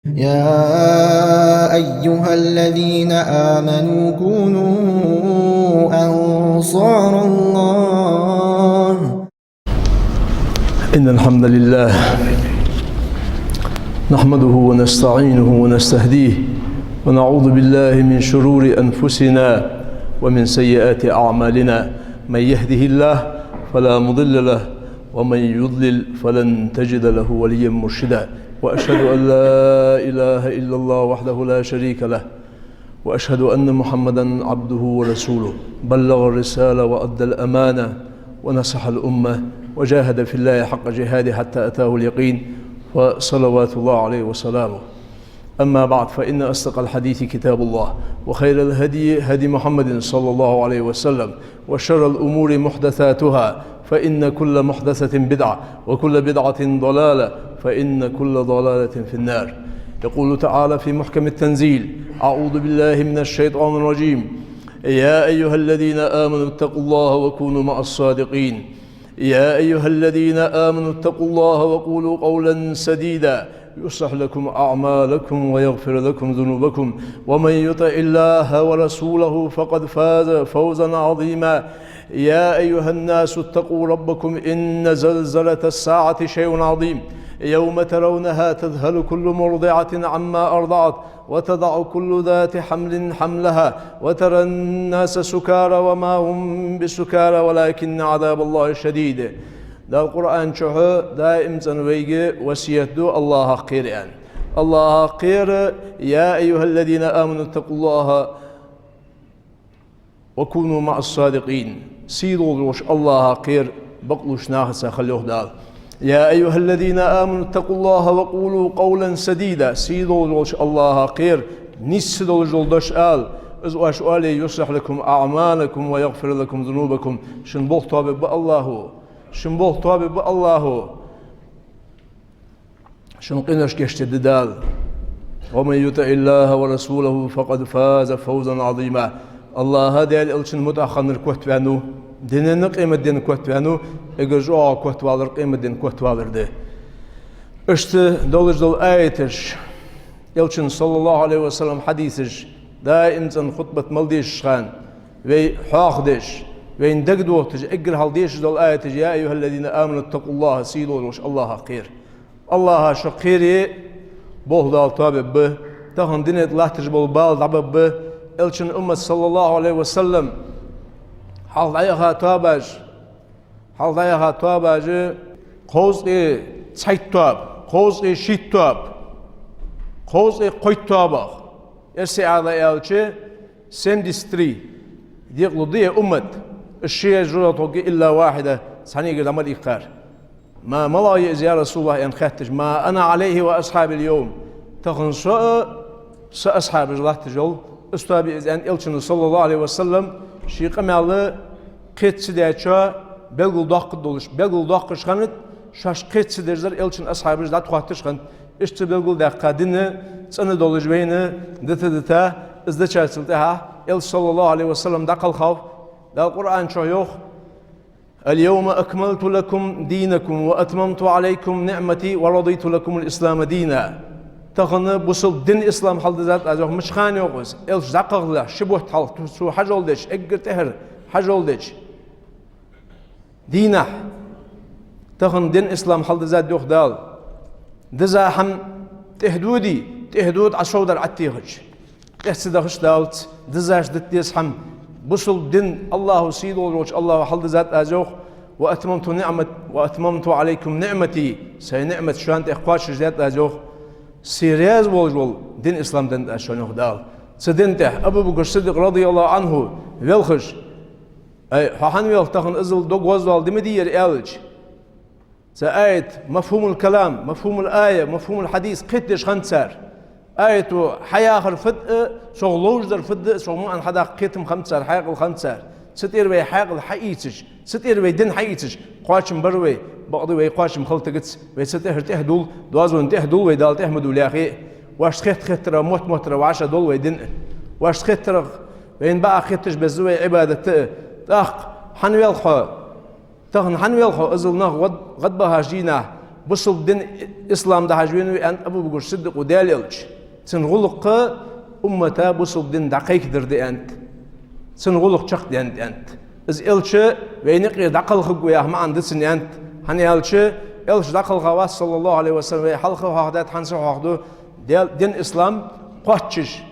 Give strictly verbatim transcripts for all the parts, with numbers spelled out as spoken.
يا أيها الذين آمنوا كونوا أنصار الله. إن الحمد لله نحمده ونستعينه ونستهديه، ونعوذ بالله من شرور أنفسنا ومن سيئات أعمالنا. من يهده الله فلا مضل له، ومن يضلل فلن تجد له وليا مرشدا. وأشهد أن لا إله إلا الله وحده لا شريك له، وأشهد أن محمدا عبده ورسوله، بلغ الرسالة وأدى الأمانة ونصح الأمة وجاهد في الله حق جهاده حتى أتاه اليقين، فصلوات الله عليه وسلامه. أما بعد، فإن أصدق الحديث كتاب الله، وخير الهدي هدي محمد صلى الله عليه وسلم، وشر الأمور محدثاتها، فإن كل محدثة بدعة، وكل بدعة ضلالة، فإن كل ضلالة في النار. يقول تعالى في محكم التنزيل: أعوذ بالله من الشيطان الرجيم. يا أيها الذين آمنوا اتقوا الله وكونوا مع الصادقين. يا أيها الذين آمنوا اتقوا الله وقولوا قولا سديدا يصلح لكم أعمالكم ويغفر لكم ذنوبكم ومن يطع الله ورسوله فقد فاز فوزا عظيما. يا أيها الناس اتقوا ربكم إن زلزلة الساعة شيء عظيم يوم ترونها تذهل كل مرضعة عما أرضعت وتضع كل ذات حمل حملها وترى الناس سكارى وما هم بسكارى ولكن عذاب الله شديد. Дала Къуръан чу даим цӀена вайга васкет ду АллахӀах кхера аьнна. АллахӀах кхера: يا أيها الذين آمنوا اتقوا الله وكونوا مع الصادقين. Сийдолча АллахӀах кхера, бакълувча нахаца хила, йоах Дала. يا أيها الذين آمنوا اتقوا الله وقولوا قولا سديدا. Сийдолча АллахӀах кхера, нийса долаш дола дош ала. Из оаш оале: يصلح لكم أعمالكم ويغفر لكم ذنوبكم. Шун болх тоабергба АллахӀа. Шун болх тоабергба АллахӀа. Шун къинош гешт дергда Дала. ومن يطع الله ورسوله فقد فاز فوزا عظيما. АллахӀа, Даьла Элчана мутӀахьа хиннар котваьннав, дунен а къематден а котваьннав, эггара чӀоагӀа котвалар къематден котвалар да. Иштта долаш дола аяташ, Элчан, صلى الله عليه وسلم, хьадисаш, даим цӀена хутбат мел дешаш хана, вай хьоахадеш, вайна дагадохийташ, эггара хьалха дешаш дола аяташ: يا أيها الذين آمنوا اتقوا الله, сийдолаш АллахӀах кхера. АллахӀах шо кхере, болх Дала тоабергба, тахан дунен тӀа латташ бола бала дӀабаргба, Элчан уммат, صلى الله عليه وسلم, хьалха дӀаяха тоабаш, хьалха дӀаяха тоабаш, кховзткъеи цхьайтта тоаба, кховзткъеи шийтта тоаба, кховзткъеи кхойтта тоабах. Эрсий Ӏаьдала аьлча, семьдесят три. Декъалу да ер уммат, из ши еза жожагӀате хургья, إلا واحدة, цхьаннегара дӀа ма дийккхар. Ма малагӀа я из, я РасулаллахӀ, аьнна хаьттача: ما أنا عليه وأصحابي اليوم. Тахан со а, са асхьабаш латташ йола, из тоаба я из, аьнна, Элчано, صلى الله عليه وسلم, ший къамаьл кхетаца даьчоа белгалдоаккхаш долаш, белгалдоаккхаш хиннад, шоаш кхетаца дерзар Элчан асхьабаш дӀатӀахотташ хиннад. Иштта белгалдаьккха дин цӀена долаш вайна дита-дита, из дичарцал тӀехьа Элча, صلى الله عليه وسلم, дӀакхалхав. Дала Къуръан чу йоах: اليوم أكملت لكم دينكم وأتممت عليكم نعمتي ورضيت لكم الإسلام دينا. Тахан бусалба дин ислам хьалдиззад аз, йоах. Мича хана, йоах, из? Элча дӀакхалхалехь ши бутт хьалха, цу хьажол деча, эггара тӀехьара хьажол деча дийнахьа тахан дин ислам хьалдиззад, йоах Дала. Дизза хӀама тӀехьадоде, тӀехьадода Ӏа сов дар Ӏаттехача. Къаьстта дахаш далац, дизза дита деза хӀама. Бусалба дин АллахӀа, сийдолча АллахӀа хьалдиззад аз, йоах, وأتممت نعمت، وأتممت عليكم نعمتي, сай ниӀмат шоана тӀа кхоачашдаьд аз, йоах. Се раьза волаш вола дин ислам деннад аз шоана, йоах Дала. Цу дина тӀа Абу Бакр Сиддикъ, رضي الله عنه, велхаш: «Ай, хьо хӀана велх тахан, иззал дог гӀоздоал ди ма дий ер», — аьлча, цу аят, мафхумул калам, мафхумул ая, мафхумул хьадис кхетадеш хиннад цар. Аято хьаяхар фуд а, цох ловш дар фуд а, цох маӀан хьадаккха кхетам хиннад цар, хьаькъал хиннад цар. Цу тӀера вай хьаькъал хьаийцаш, цу тӀера вай дин хьаийцаш, кхоачам бар вай, бакъда вай кхоачам хила тегац, вай цу тӀехьара тӀехьадувл, доазон тӀехьадувл вай, Дала тӀехьа ма дувлалехьа. Вайшта хетта-хеттара, мотт-моттара вӀашагӀдовл вай дин. Вайшта хеттарах, вайна бакъахьа хетташ беза вай Ӏибадат а. ТӀаккха хӀана велх хьо? Тахан хӀана велх хьо, иззал нах гӀад-, гӀадбахача дийнахьа, Бусалба дин, ислам дахьаш вена ва, аьннад Абу Бакр Сиддикъо, Даьла элча. Цун гӀулакх уммата бусалба дин дӀакхайкадар да, аьннад. Цун гӀулакх чакхдаьннад, аьннад. Из элча вайна юкъера дӀакхалхаргва яха маӀан да цун, аьннад. ХӀана аьлча, элча дӀакхалха вац, саллаллахӀу Ӏалайхи ва саллам, вай хьалха хьоахадаьд, хӀанз а хьоахаду, Даьла дин ислам кхоачаш.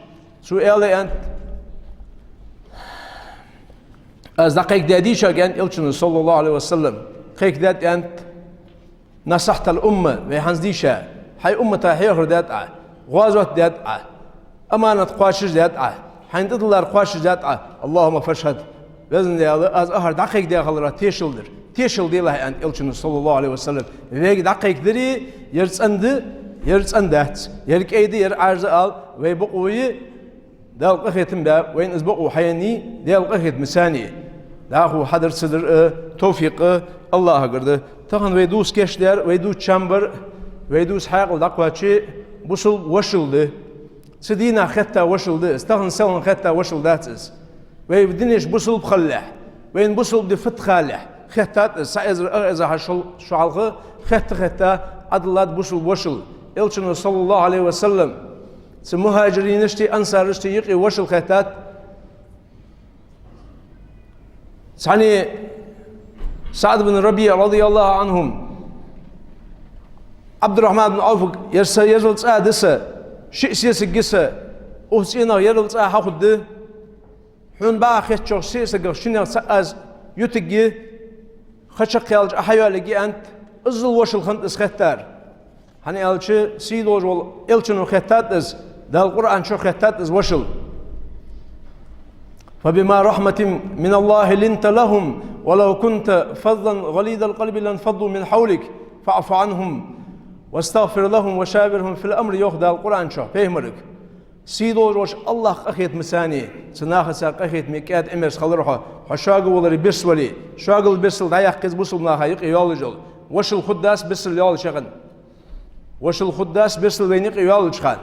Цо аьлар, аьннад: «Аз дӀакхайкадаьдий шуга, аьннад элчано, саллаллахӀу Ӏалайхи ва саллам. Кхайкадаьд, аьннад. Насахьтал умма, вай хӀанз дийша. Хьай уммата хьехар даьд Ӏа, гӀазот даьд Ӏа, аманат кхоачашдаьд Ӏа, хьайна тӀадиллар кхоачашдаьд Ӏа. АллахӀумма фашхӀад». Везан Даьла, аз ахар дӀакхайкадаь хиларах тешал дир. Тешал делахь, аьннад элчано, саллаллахӀу Ӏалайхи ва саллам. Вайга дӀакхайкадари, ер цӀена да, ер цӀена дац, ер кӀай да, ер Ӏаьржа да ала вай бокъо я. Дала къахетам баь, вайна из бокъо хьаеннай, Даьла къахетамца. ДӀахо хьадар ца дар а, товфикъ а АллахӀагара да. Тахан вай дувца кийчдаьр, вай дувца чам бар, вай дувца хьаькъал дӀакхоаче бусалба вошал да. Цу дийнахьа хетта вошал да из, тахан селхан хетта вошал дац из. Вай динаш бусалба хилалехь, вайна бусалба ди фуд хилалехь, хеттад из, цхьа эзар, ах эзар шу хьалха хетта-хетта Ӏодиллад бусалба вошал. Элчано, саллаллахӀу Ӏалайхи ва саллам, цу мухӀажиринашта, ансараша юкъе вошал хеттад. Цхьанне СаӀд бин РабиӀ, радияллахӀу Ӏанхум, Ӏабдуррахьман бин Ӏавфага: «Ер са, ерал цӀа да са, шиъ сесаг я са, укх цӀенах ерал цӀа хьахургда. Хьона бакъахьа хетачох сесагах шиннех цаӀ аз ютаргья, ха чакхъяьлча Ӏа хьайоалаергья», — аьннад. Иззал вошал хиннад из хеттар. ХӀана аьлча, сий долаш волча элчано хеттад из, Дала Къуръан чу хеттад из вошал. «فبما رحمة من الله لنت لهم ولو كنت فظا غليظ القلب لانفضوا من حولك فاعف عنهم واستغفر لهم وشاورهم في الأمر», — йоах Дала Къуръан чу пайхамарга. Сий долаш волча АллахӀа къахетамца, цу нахаца къахетаме, кӀаьда Ӏимерза хилар хьо, хьо шога валаре бирса вале, шогал бирсал дӀаяккха еза бусалба наха юкъе йолаш йола. Вошал хургдац бирсал йолча хана. Вошал хургдац бирсал вайна юкъе йолча хана.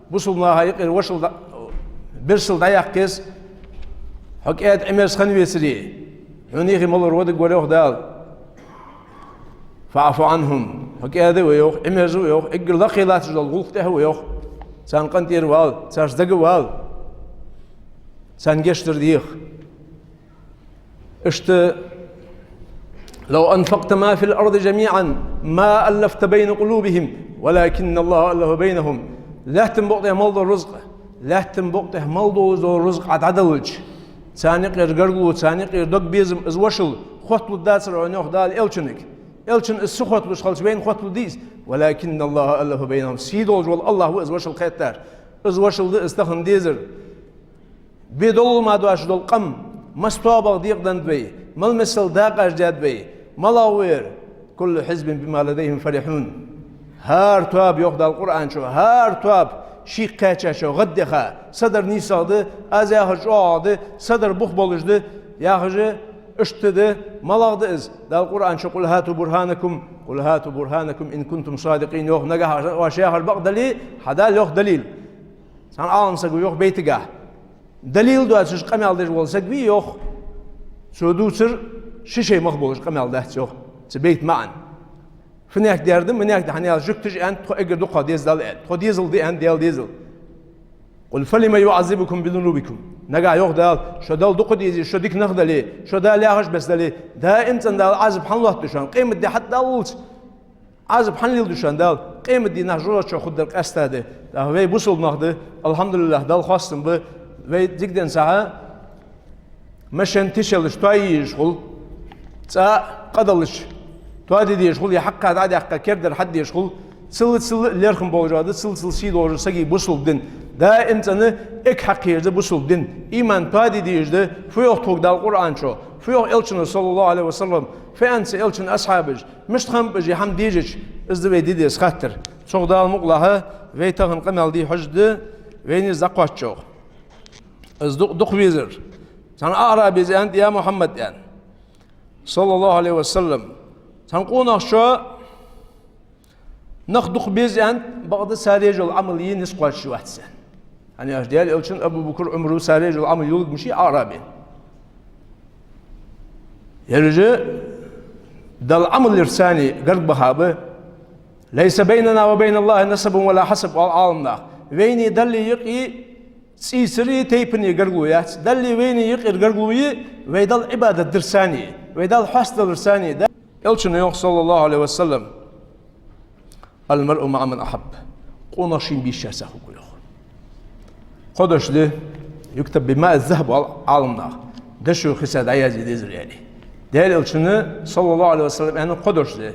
Бусалба наха юкъера вошал дӀа-, бирсал дӀаяккха еза, хьо кӀаьда Ӏимерза хинна вецаре. Хьона юхе малар вадаргвар, йоах Дала. «فاعف عنهم». Хьо кӀаьда ва, йоах, Ӏимерза ва, йоах, эггара лакхе латташ дола гӀулакх тӀехьа ва, йоах. Царна къинтӀера вала, царца дага вала. Царна гешт дар деха. Иштта: «لو أنفقت ما في الأرض جميعا ما ألفت بين قلوبهم ولكن الله ألف بينهم». Лаьттан букъа тӀа мел дола рузкъа, лаьттан букъа тӀа мел долаш дола рузкъа Ӏа дӀадалча, царна юкъера гаргало, царна юкъера дог, безам, из вошал хотталургдацар хьона, йоах Дала элчанга. Элчан из ца хотталуш хилча, вайна хотталургдий из? «ولكن الله ألف بينهم». Сий долаш вола АллахӀ ва из вошал хеттар. Из вошал да из тахан дезар. Бе доллал ма доацаш дола къам, масса тоабах декъаденнад вай, мел миссел дакъаш даьд вай, малагӀа ва ер? «كل حزب بما لديهم فرحون». ХӀара тоаба, йоах Дала Къуръан чу, хӀара тоаба шийх кхаьчачох гӀаддаьха, са дар нийсагӀа да, аз яхар чӀоагӀагӀа да, са дар бух болаш да, яхаш, иштта да. МалагӀа да из? Дала Къуръан чу: «قل هاتوا برهانكم، قل هاتوا برهانكم إن كنتم صادقين», йоах. Нагахь оаш яхар бакъ дале, хьадала, йоах, далил. Цхьан Ӏалам саго йоах байтагахь: далил доацаш къамаьл деш вола саг вий, йоах, цо дувцар ши шай мах болаш къамаьл дац, йоах цу байтан маӀан. Фу нехк дер да, ма нехк да, хӀана аьлча жугташа аьннад: «Тхо эггара дукхагӀа деза Далла», — аьннад. «Тхо дезал да», — аьннад, Даьла дезал. «قل فلم يعذبكم بذنوبكم». Нагахь йоах Дала: «Шо Далла дукха дезе, шо дика нах дале, шо Дала яхаш беса дале, даим цӀена Дала Ӏазап хӀана лоаттаду шоана? Къематди хьатӀадаллалца Ӏазап хӀана леладу шоана Дала? Къематдийнахьа жожагӀатен чу хургдар къаьстта да». ТӀаккха вай бусалба нах да, алхьамдулиллахӀ, Далла хоастам ба, вай дикадаьнна сахьа машен тишалаш тоае езаш хул, цӀа къадалаш тоаде дезаш хул, е хьакха дӀадаьккха кердар хьаде дезаш хул. Цул-цул лерхӀам болаш да, цул-цул сий долаш да сага бусалба дин. Даим цӀена эггара хьакхаеш да бусалба дин. Иман тоаде дезаш да, фу йоах тхога Дала Къуръан чу, фу йоах элчано, саллаллахӀу Ӏалайхи ва саллам, фу аьннад цу элчан асхьабаша, мишта хиннаб уж ер хӀама дезача, из да вай де деза хаттар. Цох Дала мукъалахь, вай тахан къамаьл де хьожаргда, вайна из дӀакхоаччох. Из дукха, дукха везар. Цхьан аӀрабе аьннад: «Я Мухьаммад, — аьнна, — саллаллахӀу Ӏалайхи ва саллам, цхьан къонахчо нах дукха беза, — аьннад, — бакъда цар еш йола Ӏамал е низ кхоачаш вац», — аьнна. ХӀана аьлча Даьла элчано, Абу Бакр, Ӏумара цар еш йола Ӏамал йолга мишта аӀрабе. Ераш Далла Ӏамал яр царна гарга баха ба. «ليس بيننا وبين الله نسب ولا حسب», оал Ӏаламнаха. Вайнеи Даьлеи юкъе цӀийцареи тайпанеи гаргало яц. Даьлеи вайнеи юкъера гаргало я вай Даьла Ӏибадат дарца а, вай Даьла хьоастадаларца а. Элчано йоах, صلى الله عليه وسلم: «المرء مع من أحب». Къонах шийна бийсачарца хургва, йоах. Кхо дош да, «يكتب بماء الذهب», оал Ӏаламнаха. Дошо хиса дӀаязъе дезар, яӀни. Даьла Элчано, صلى الله عليه وسلم, аьнна кхо дош да: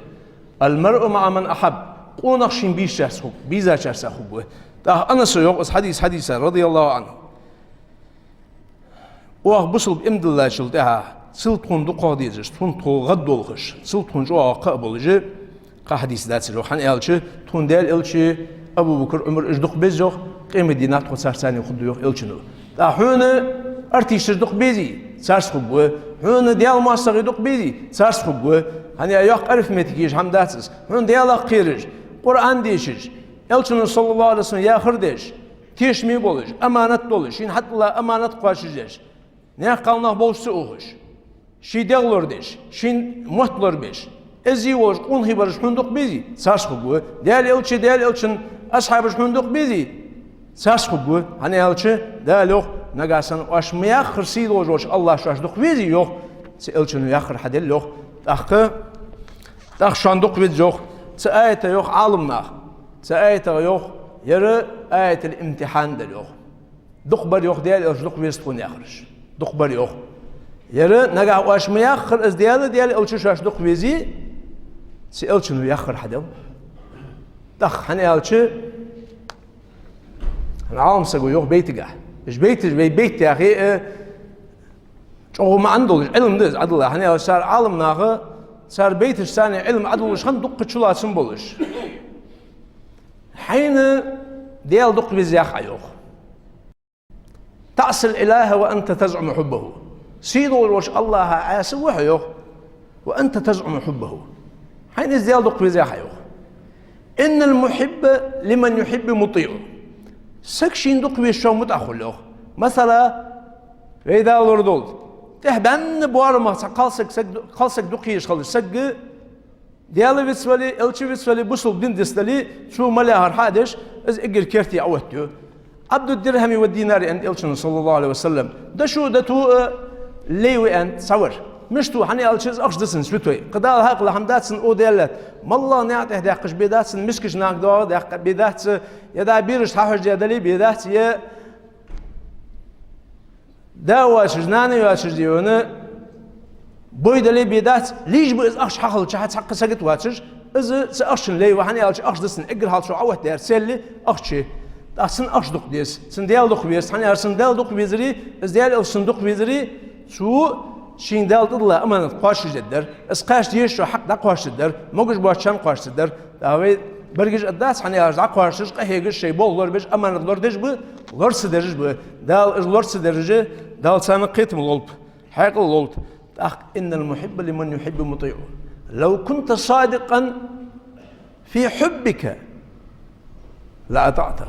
«المرء مع من أحب». Къонах шийна бийсачарца хургва, бийзачарца хургва. ТӀаккха Анаса йоах из хьадис, хьадис, رضي الله عنه. Оаха бусалба иман диллачул тӀехьагӀа цул тхона дукхагӀа дезаш, цул тхона гӀаддолхаш, цул тхона чӀоагӀа кхаъ болаш, кхы хьадис дацар, йоах. ХӀана аьлча, тхона Даьла Элча, Абу Бакр, Ӏумар, уж дукха беза, йоах, къематдийнахьа тхо царца а хургда, йоах Элчано. ТӀаккха хьона артисташ дукха безий, царца хургва. Хьона Даьла моастагӀий дукха безий, царца хургва. ХӀана аьлча, йоккха арифметика еш хӀама дац из. Хьона Даьлах кхераш, Къуръан дешаш, Элчано, صلى الله عليه وسلم, яхар деш, тешаме болаш, аманат долаш, шийна хьатӀадилла аманат кхоачашдеш, наьха кхалнах болча ца ухаш, ший дегӀ лорадеш, ший мотт лорабеш, эззи волаш, къонахий бараш хьона дукха безий, царца хургва. Даьла Элча, Даьла Элчан асхьабаш хьона дукха безий, царца хургва. ХӀана аьлча, Дала йоах: «Нагахьа санна оаш ма яххара, сий долаш волча АллахӀа шоаш дукха везий», йоах. Цу Элчано яхар хьадаьд, йоах. ТӀаккха, тӀаккха шоана дукха веза, йоах. Цу аята йоах Ӏаламнаха, цу аятах йоах, ер аятул имтихьан дар, йоах. Дукха бар, йоах, Даьла Элча дукха веза тхона яхараш. Дукха бар, йоах. Ер нагахьа оаш ма яххара, из Даьла, Даьла Элча шоаш дукха везий, цу Элчано яхар хьадаьд. ТӀаккха, хӀана аьлча, Ӏалам саго йоах байтагахь. Уж байташ, вай байт яхе, э, чӀоагӀа маӀан долаш, Ӏилма да из, Ӏадилла. ХӀана аьлча, цар Ӏаламнаха, цар байташца Ӏилма Ӏадуллаш хиннад, дукха чулоацам болаш. Хьайна Даьла дукха веза яхий, йоах. «تعصي الإله وأنت تزعم حبه». Сий долаш волча АллахӀа Ӏаьса ва хьо, йоах. «وأنت تزعم حبه». Хьайна из Даьла дукха веза яхий, йоах. «إن المحب لمن يحب مطيع». Саг шийна дукха везачоа мутӀахь хул, йоах. Масала, вай Дала лорадолда, тӀехбаьнна боарамах цхьа кхалсаг, саг, кхалсаг дукха езаш хилча, саг Даьла вицвале, Элча вицвале, бусалба дин дицдале, цо ма лехар хьа а деш, из эггара керте Ӏооттаю. «عبد الدرهم والدينار», аьннад Элчано, صلى الله عليه وسلم. Дошо, дото а лай ва аьнна цхьа вар. Мишта ва, хӀана аьлча, из ахча да цунна святой. Кхы Дала хьаькъал хӀама дац цунна, о Даьла, моллагӀа наькъа тӀа даьккхаш бе дац цунна, мискача наха доагӀа даьккха бе дац, е дӀа берашта хьахьожаде дале бе дац, е да воацаш, нана йоацаш, дий хьона, бой дале бе дац, лишь бы из ахча хьахилча, цхьаккха сагота воацаш, из цу ахчан лай ва, хӀана аьлча ахча да цунна, эггара хьалха цо Ӏооттадаьр цели ахча я. ТӀаккха цунна ахча дукха деза, цунна Даьла дукха веза, хӀана аьлча цунна Даьла дукха везаре, из Даьла Элча цунна дукха везаре, цо шийна Дала тӀадилла аманат кхоачашдергдар, из кхаьча дезачоа хьакъ дӀакхоачашдергдар, могаш боацачарна кхоачашдергдар. ТӀаккха вай берригаш а дац, хӀана аьлча дӀакхоачаш, къахьегаш, шоай болх лорабеш, аманат лораде дезаш ба, лорацадеш ба. Дала уж лорацадераш, Дала царна кхетам лолба, хьаькъал лолда. ТӀаккха: «إن المحب لمن يحب مطيع. لو كنت صادقا في حبك لأطعته».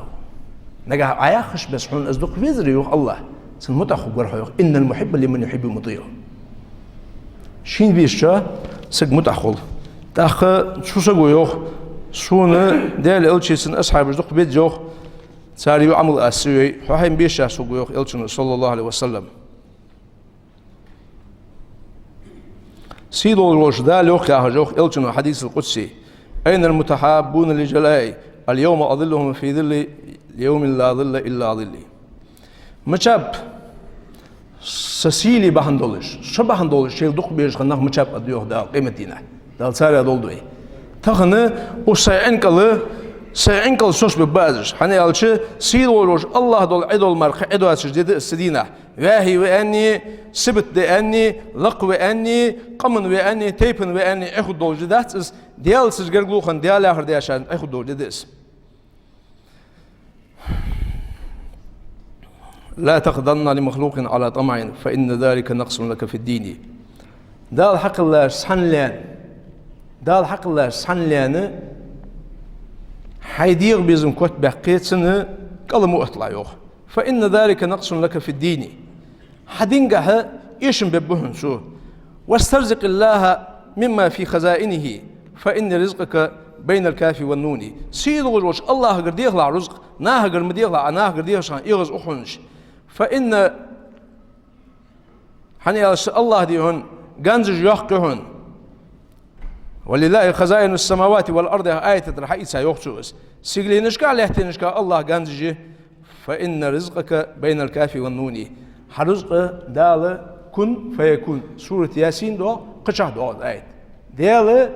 Нагахьа Ӏа яхаш бесса хьона из дукха везаре, йоах АллахӀа, цунна мутӀахь хургвар хьо, йоах. «إن المحب لمن يحب مطيع». Шийна бийсачоа саг мутӀахь хул. ТӀаккха цу саго йоах: «Сона Даьла Элчеи цун асхьабашеи дукха беза, йоах, цар ю Ӏамал аз ца йой, хьо хьайна бийсачарца хургва», йоах Элчано, صلى الله عليه وسلم. Сий долаш волча Дала йоах яхаш, йоах Элчано хьадисал къудси: «أين المتحابون لجلائي اليوم أظلهم في ظلي يوم لا ظل إلا ظلي». Мичаб са сийле бахьан долаш, со бахьан долаш шоайла дукха безаш хинна нах мичаб аргда, йоах Дала, къематдийнахьа. Дала царех долда вай. Тахан укх сай Ӏин кӀал, сай Ӏин кӀал сосабергба аз уж. ХӀана аьлча, сий долаш волча АллахӀа дола Ӏи дола мара кхы Ӏи доацаш ди да из цу дийнахьа. ВаьхӀий ва аьнна, сибат да аьнна, лакха ва аьнна, къаман ва аьнна, тайпан ва аьнна Ӏи хургдолаш ди дац из, Даьлаца гаргало хинна, Даьла яхар деш Ӏи хургдолаш ди да из. «لا تخضعن لمخلوق على طمع فإن ذلك نقص لك في الدين». Дала хьакхеллача цхьанна лаьна, Дала хьакхеллача цхьанна лаьна хьай дегӀа безам котбаьккхе, цунна кӀал ма отталахь, йоах. «فإن ذلك نقص لك في الدين». Хьа динагахьа эшам бергба хьона цо. «واسترزق الله مما في خزائنه فإن رزقك بين الكاف والنون. Сийдолаш волча АллахӀагара дехалахь рузкъа, нахагара ма дехалахь, Ӏа нахагара дехаш хана эгӀаз ухаш. فإن, хӀана аьлча АллахӀа да хьона, ганзаш йоккха я хьона. ولله خزائن السماوات والأرض яха аята тӀара хьаийца йоах цо из. Сигаленашка а, лаьттанашка а АллахӀа ганзаш я. فإن رزقك بين الكاف والنون. Хьа рузкъа Дала كن فيكون. Сурат Ясин доагӀа, кхычахьа доагӀа из аят. Даьла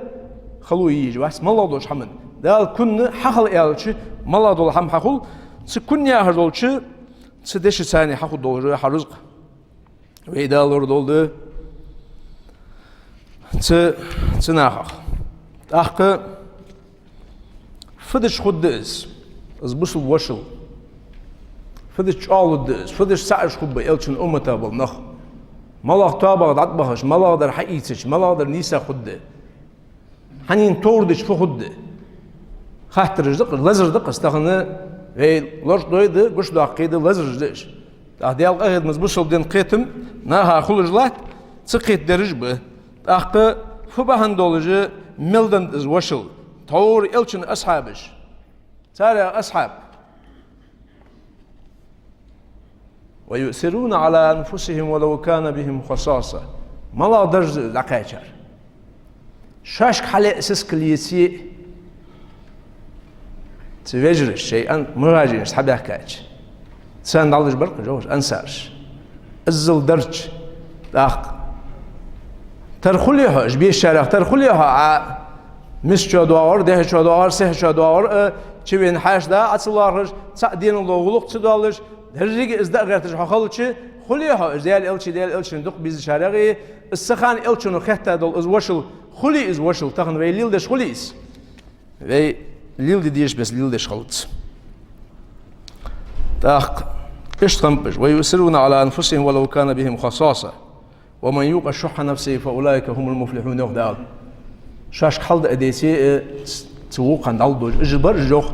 хало йе езаш вац, малагӀа долча хӀаман. Дала كن хьахила аьлча, малагӀа дола хӀама хьахул, цу كن яхаш долча, цу дешаца хьахургдолаш да хьа рузкъа. Вай Дала лорадолда цу, цу нахах. ТӀаккха фу дича хургда из, из бусалба вошал? Фу дича чӀоагӀлургда из? Фу дича цхьаь уж хургба Элчан уммата бола нах? МалагӀа тоабах дӀатӀабахача, малагӀдар хьаийцача, малагӀдар нийса хургда? Хьанна товр дича фу хургда? Хаттараш да-кх, лазар да-кх из тахан, вай лораш дой да, гучадоаккхий да, лазараш да уж. ТӀаккха Даьла къахетамца бусалба дина кхетам наха хулаш латт, ца кхетадераш ба. ТӀаккха фу бахьан долаш мел деннад из вошал? Тхьовра Элчан асхьабаш. Царех асхьаб: ويؤثرون على أنفسهم ولو كان بهم خصاصة. МалагӀа дарж да из дӀакхаьчар? Шоашка хьалъяь сискал еце, цу вежарашта, шоай ан-, мухӀажирашта хьабаьхкача, царна дӀалуш бар-кх уж, йоах, ансараш. Иззал дарж. ТӀаккха тара хулий хьо, уж бешачарех тара хулий хьо, Ӏа мискачоа доагӀар, дехьачоа доагӀар, сехьачоа доагӀар, а, чувена хьаьша да Ӏа ца лоархӀаш, цхьа денал дола гӀулакх ца доалаш, деррига из даа гӀерташ хьо хилча, хулий хьо, уж Даьла Элчеи Даьла Элчан дукха безачарех, из цу хана Элчано хетта дола из вошал хулий, из вошал тахан вай леладеш хулий из? Вай леладе дезача беса леладеш хилац. ТӀаккха иштта хиннаб уж: ويؤثرون على أنفسهم ولو كان بهم خصاصة ومن يوق شح نفسه فأولئك هم المفلحون, йоах Дала. Шоашка хьалдаа деце, э, ц-, цу вокхарна дӀалуш дола уж бар уж, йоах,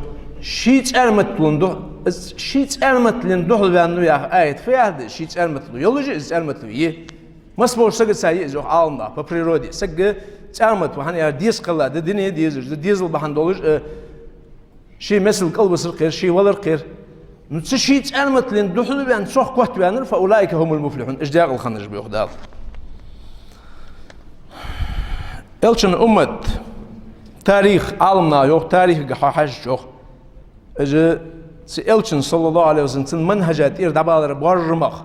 ший цӀарматалон духьа, из ший цӀарматален духьал ваьннав яха аят фу яхар да? Ший цӀарматало йолаш я из, цӀарматало я. Масса болча сагаца я из, йоах Ӏаламнаха, по природе. Сага цӀармат ва, хӀана аьлча деза кхелла да, дуне дезаш да, дезал бахьан долаш, э, ший месал кӀалбисар кхер, ший валар кхер. Ну, цу ший цӀарматален духьал ваьнна, цох котваьннар, فأولئك هم المفلحون, уж даькъала хиннараш ба, йоах Дала. Элчан уммат, тарих, Ӏаламнаха йоах, тарихага хьо хьежача, йоах, уж цу Элчан, صلى الله عليه وسلم, цун манхӀажа тӀера дӀабалара боаржамах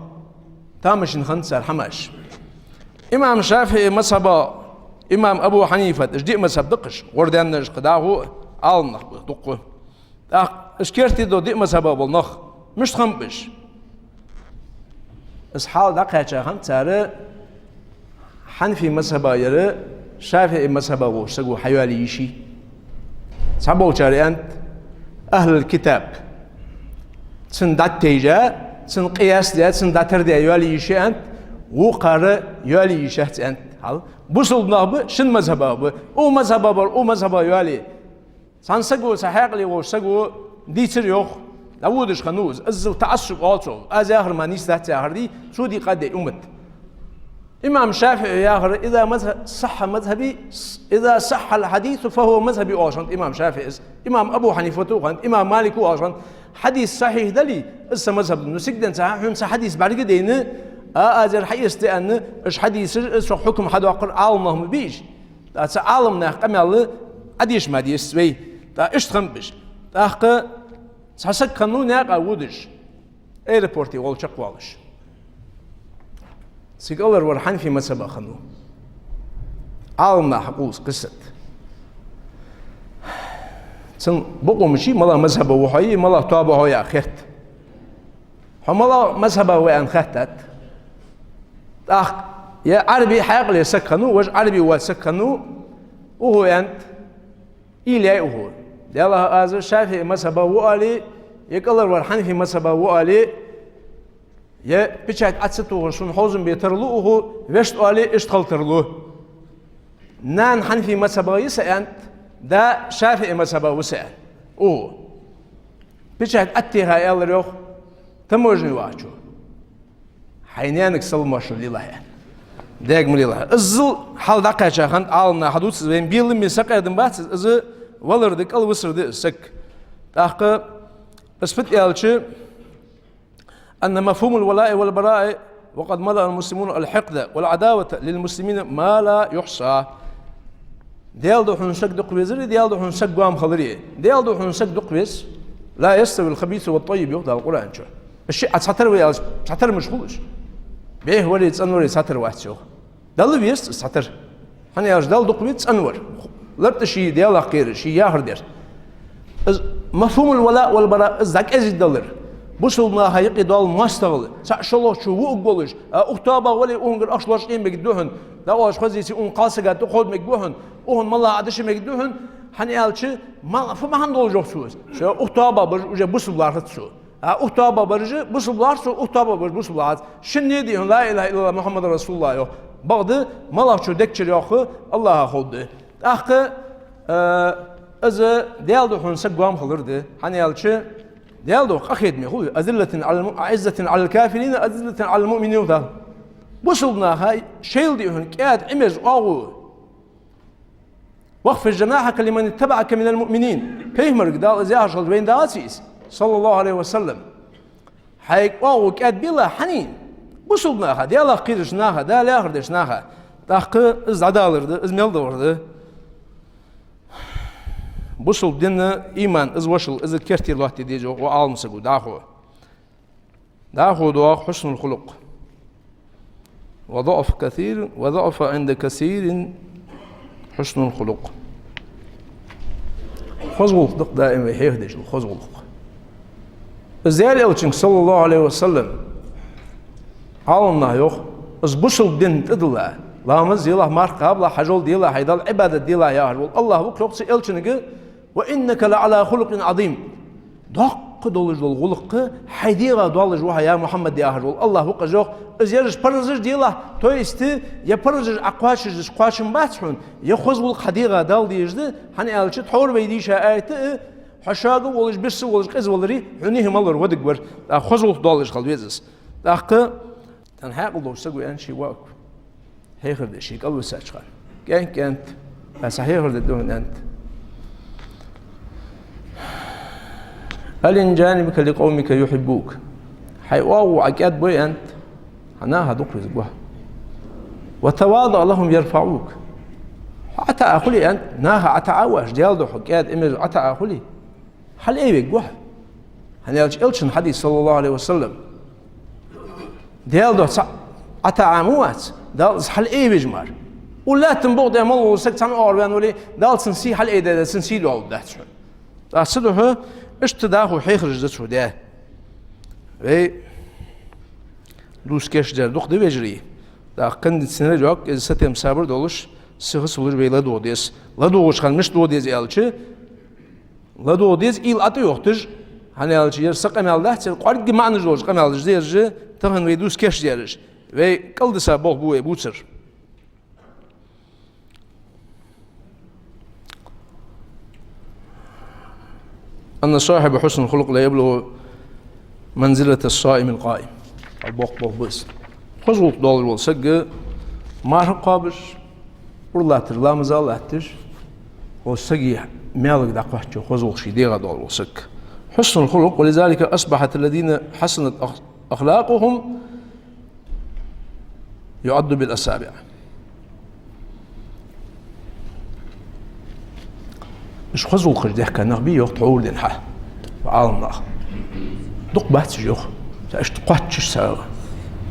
тамашийна хиннад цар хӀамаш. Имам ШафиӀий мазхӀаба, имам Абу Хьанифат, уж диъ мазхӀаб да-кх уж, гӀор даьннараш кхы дӀахо Ӏаламнах ба дукха. ТӀаккха уж керте дола диъ мазхӀаба бола нах, мишта хиннаб уж? Из хьал дӀакхаьча хиннад цар Хьанафий мазхӀаба яр ШафиӀий мазхӀаба волча саго хьайоалае йиш йий. Цхьаболчар аьннад: أهل الكتاب, цунна дӀатайжа, цунна къияс даь, цунна дӀатардаь йоалае йиш я аьннад, вокхар йоалае йиш яц аьннад. Хьал бусалба нах ба, шин мазхӀаба ба, укх мазхӀаба бар укх мазхӀаба йоалае. Цхьан саго, цхьа хьаькъале волча саго дийцар, йоах, дӀаводаш хиннав из. Иззал таӀассуб оал цох. Аз яхар мара нийса дац яхар дий, цо дийкъад уммат. Имам ШафиӀий яхар: إذا مذهب-, صح مذهبي، إذا صح الحديث فهو مذهبي, оалаш хиннад имам ШафиӀийс. Имам Абу Хьанифата а хиннад, имам Малика а оалаш хиннад: хьадис сахьихь дале, из са мазхӀаб да. Ну, сигаленца хьона са хьадис бӀаргадайна, а, аз ер хьаэцаде аьнна, уж хьадисаш, из цох хьукам хьадоаккхар Ӏаламнах ма бий уж. ТӀаккха цу Ӏаламнаха къамаьл Ӏодеша ма деза вай. ТӀаккха иштта хиннаб уж. ТӀаккха цхьа саг хиннав наькъа водаш, аэропорте гӀолла чакхвоалаш. Цига алар вар Хьанафий мазхӀаба хиннав. Ӏаламнаха хьакъувл из къиссат. Цун бокъо мичай, малагӀа мазхӀаба ва хьо, е малагӀа тоаба хьо яха хетт. Хьо малагӀа мазхӀаба ва аьнна хаьттад. ТӀаккха е Ӏарбий хьаькъале саг хиннав, важа Ӏарбий воаца саг хиннав, укхо аьннад, уйла яьй укхо: Даьллахьа, аз ШафиӀий мазхӀаба ва оале, е кӀалхарвар Хьанафий мазхӀаба ва оале, е печать Ӏа ца тохаш сона хьовзам бе тарлу укхо, вешта оале, иштта хила тарлу. Нана Хьанафий мазхӀаба я са аьннад, да ШафиӀий мазхӀаба ва са аьннад укхо. Печать Ӏотеха аьлар, йоах, таможне вахачо: хьай наьнага салам-моаршал лелахь, аьнна. Даьга ма лелахь. Иззал хьал дӀакхаьча хиннад Ӏаламнаха, хьадувц из, вайна беламе сакъердам бац из, из Валар да, кӀалвисар да из саг. ТӀаккха из фуд аьлча, أن مفهوم الولاء والبراء وقد ملأ المسلمون الحقد والعداوة للمسلمين ما لا يحصى. Даьла духьа саг дукха везари, Даьла духьа саг гоама хилари. Даьла духьа саг дукха веза. لا يستوي الخبيث والطيب, йоах Дала Къуръан чу. Уж шиъ цхьатарра ва аьлча, цхьатарра мишта хул уж? БӀеха вари, цӀена вари цхьатарра вац, йоах. Далла веза из цхьатарра. ХӀана аьлча Далла дукха веза цӀена вар. ЛартӀа ший Даьлах кхерар, ший яхар дар. Из مفهوم الولاء والبراء, из дӀакӀезига далар. Бусалба наха юкъе дола моастагӀал, цхьа шоллагӀчо вуаргволаш, а, укх тоабах вале, укхунгара ахча лочкъаде мегаргда хьона, дӀаоалаш хоза деце, укхун кхалсага тӀакховда мегаргба хьона, укхунна маллагӀа Ӏа дешаш мегаргда хьона, хӀана аьлча, мала-, фу бахьан долаш йоах цо из? Цо укх тоабах бараш уже бусалба лоархӀац цо. А укх тоабах бараш бусалба лоархӀац цо, укх тоабах бараш бусалба лоархӀац. Шинне а дий хьона لا إله إلا الله محمد رسول الله йоах. Бакъда, маллагӀчо дег чура йоах, АллахӀа ховргда. ТӀаккха, э, из Даьла духьа саг гоама хилар да. ХӀана аьлча, Даьла духьа къахетаме хул: أذلة على الم-، أعزة على الكافرين أذلة على المؤمنين, йоах Дала. Бусалба наха шоайла, дий хьона, кӀаьда, Ӏимерза оагӀув. واخفض جناحك لمن اتبعك من المؤمنين. Пайхамарга Дала из яхаш хилча, вайна дагӀаций из, صلى الله عليه وسلم? Хьай оагӀув кӀаьда белахь хьанна? Бусалба наха, Даьлах кхерача наха, Дала яхар деча наха. ТӀаккха из дӀадалар да, из мел далар да. Бусалба дина иман, из вошал, из керте лоаттаде деза, йоах Ӏаламсаго, дӀахо. ДӀахо доагӀа حسن الخلق. وضعف كثير، وضعف عند كثير حسن الخلق. Хоза гӀулакх да-кх даим вай хьехадеш дола хоза гӀулакх. Из Даьла Элчанга, صلى الله عليه وسلم, Ӏаламнаха йоах, из бусалба дин тӀадилла, ламаз делахь, марха кхабалахь, хьажол делахь, хьай Далла Ӏибадат делахь яхаш вола АллахӀ ва-кх, йоах, цу Элчанга: وإنك لعلى خلق عظيم. Доккха долаш дола гӀулакх хьай дегӀа долаш ва хьо, я Мухьаммад, яхаш вола АллахӀ ва-кх из, йоах. Из ераш паразаш делахь, то есть е паразаш Ӏа кхоачашдеш кхоачам бац хьона, е хоза гӀулакх хьа дегӀа Дала дезаш да, хӀана аьлча тхьовра вай дийша аят а: хьо шога волаш, бирса волаш къиза валаре, хьона нийса мел вар водиг вар. ТӀаккха хоза гӀулакх долаш хила веза из. ТӀаккха Тхан хьаькъал долча саго аьннад ший воӀага, хьехар де, ший кӀалвисача хана: «КӀаьнк, кӀаьнк, аз хьехар дергда хьона, аьннад. ألن جانبك لقومك يحبوك. Хьай оагӀув Ӏа кӀаьда бой, аьннад, хьа наха дукха везаргва хьо. وتواضع لهم يرفعوك. Хьо ӀотаӀа хуле, аьннад, наха ӀотаӀа а ваьш, Даьла духьа кӀаьда, Ӏимерза ӀотаӀа хуле, хьалаайвергва хьо». ХӀана аьлча Элчан хьадис, صلى الله عليه وسلم: Даьла духьа цхьа ӀотаӀа ма вац, Далла из хьалаайвеш мара. Укх лаьттан букъа тӀа мел вола саг цхьан оагӀора ваьнна вале, Дала цун сий хьалаайдаьд, цун сий доалларгдац хьона. ТӀаккха цудухьа иштта дӀахо хьехараш да цо даь. Вай дувца кийчдаьр дукха да, вежарий. ТӀаккха кондиционер йоагӀа, из сатем сабар долаш, сиха ца луш вай ладувгӀа деза. ЛадувгӀача хана мишта дувгӀа деза аьлча, ладувгӀа деза уйла ӀотӀайохийташ, хӀана аьлча ер са къамаьл дац, ер кӀоарга маӀанаш долаш къамаьлаш да ераш, тахан вай дувца кийчдаьраш. Вай кӀалдиса болх бу вай бувцар. أن صاحب حسن الخلق لا يبلغ منزلة الصائم القائم. Хьал боккха болх ба из. Хоза гӀулакх долаш вола саг, марха кхоабаш, ура латташ, ламаза латташ, хоза сага маьлага дӀакхоач хоза гӀулакх ший дегӀа долаш вола саг. حسن الخلق، ولذلك أصبحت الذين حسنت أخ-، أخلاقهم يعد بالأصابع. Уж хоза гӀулакхаш дехка нах бий, йоах, тхьовра денз хьа, Ӏаламнах. Дукха бац уж, йоах, цхьа иштта кхоачаш царел.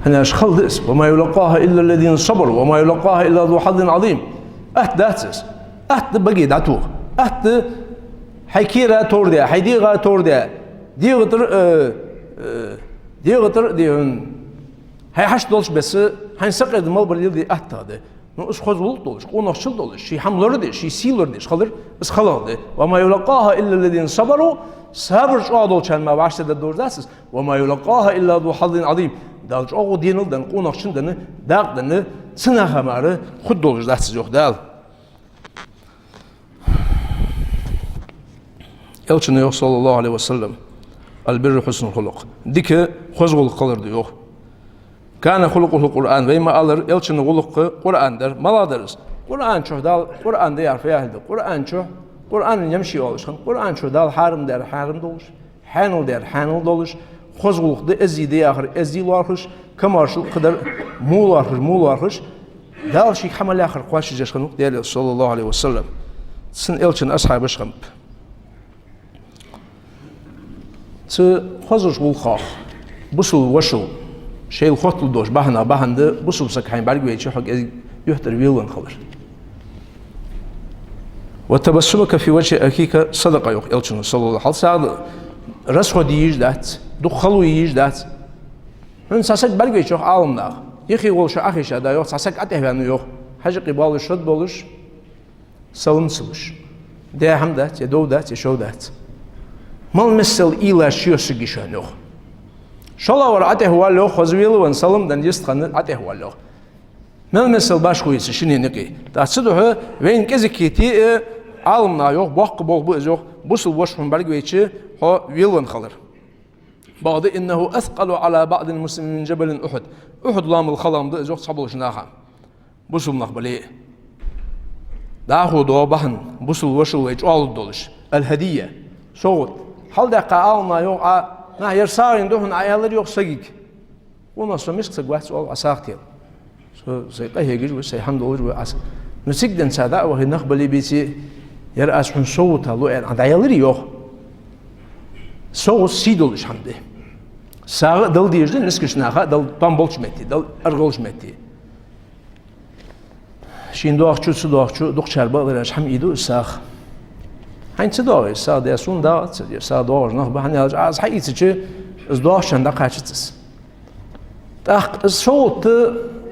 ХӀана аьлча хала да из: وما يلقاها إلا الذين صبروا وما يلقاها إلا ذو حظ عظيم. Атта дац из. Атта да баге дӀатоха. Атта да хьай кера товр де, хьай дегӀа товр де. ДегӀа тӀара, э, э, дегӀа тӀара, дегӀан хьай хьашт долча беса, хьайна сакъердам мел бар леладе атта да. Ну, из хоза гӀулакх долаш, къонахчал долаш, ший хӀама лорадеш, ший сий лорадеш хилар, из халагӀа да. وما يلقاها إلا الذين صبروا, сабар чӀоагӀа долчарна мара вӀаштӀехьдаргдолаш дац из. وما يلقاها إلا ذو حظ عظيم. Дала чӀоагӀа денал денна, къонахчал денна, дакъа денна, цу наха мара хургдолаш дац из, йоах Дала. Элчано йоах, صلى الله عليه وسلم: البر حسن الخلق. Дика хоза гӀулакх хилар да, йоах. كان خلقه القرآن. Вай ма аллара, Элчан гӀулакх Къуръан дар. МалагӀа дар из? Къуръан чу Дала, Къуръан да яхар фу яхилга да? Къуръан чу Къуръана ямши оалаш хиннад, Къуръан чу Дала хьарам даьр хьарам долаш, хьанал даьр хьанал долаш, хоза гӀулакх да, эздий да яхар эздий лоархӀаш, камаьршал кхыдар во лоархӀаш, во лоархӀаш, Дала шийга хьа мел яхар кхоачашдеш хиннав-кх Даьла Элча, саллаллахӀу Ӏалайхи ва саллам. Цун Элчан асхьабаш хиннаб. Цу хозача гӀулакхех бусалба вошал шоайла хоттал долаш бахьан, бахьан да бусалба саг хьайна бӀаргавайча хьо кӀезига юхьтӀара велавенна хилар. «وتبسمك في وجه أخيك صدقة», йоах Элчано, саллаллахӀу Ӏалайхи ва саллам. Хьал цхьа расход е йиш дац, дукха хало е йиш дац. Хьона цхьа саг бӀаргавайча, йоах, Ӏаламнах, юхе волча Ӏохайша, да, йоах, цхьа саг ӀотӀехваьннав, йоах, хьажкъе болаш, шод болаш, салам ца луш. Даь хӀама дац, е дов дац, е шов дац. Мел миссел уйлаш чуйоссаргья шоана, йоах. ШоллагӀвар ӀотӀехвоал, йоах, хоза велавенна, салам денна йистхинна ӀотӀехвоал, йоах. Мел миссел башхо я из шинне юкъе. ТӀаккха цудухьа вайна кӀезига-кӀезига, э, Ӏаламнаха йоах, боккха болх ба из, йоах, бусалба воша хьона бӀаргавайча, хьо велавенна хилар. Бакъда: «إنه أثقل على بعض المسلمين من جبل أحد». Ухьуд лоамал хала ма дий из, йоах, цхьаболча наха, бусалба нах бале а. ДӀахо доагӀа бахьан бусалба вошал вай чӀоагӀлургдолаш. «الهدية», совгӀат. Хьалдаьккха Ӏаламнаха йоах, а, нах, ер сагӀийна да хьона, Ӏа аьлар, йоах, сагага. Вон со миска саг вац, оал, Ӏа сагӀа тел. Со сай къахьегаш ва, сай хӀама долаш ва Ӏа. Ну, цига денз цхьа дӀа а вахе, нах бале а, беце а, ер аз хьона совгӀата лу аьнна Ӏа дӀаяларий, йоах? СовгӀат сий долаш хӀама да. СагӀа а дала дезаш да, мискача наха а дала, там болча метте, дала аргӀолча метте. Шийна доагӀачо, ца доагӀачо, дукхачар бакълараш хӀама ийду из сагӀа. Хьайна ца доагӀе из сагӀа, де, сона дагӀа ца де, сагӀа доагӀаш нах ба, хӀана аьлча, аз хьаийцача, из доагӀачарна дӀакхачац из. ТӀаккха из совгӀат,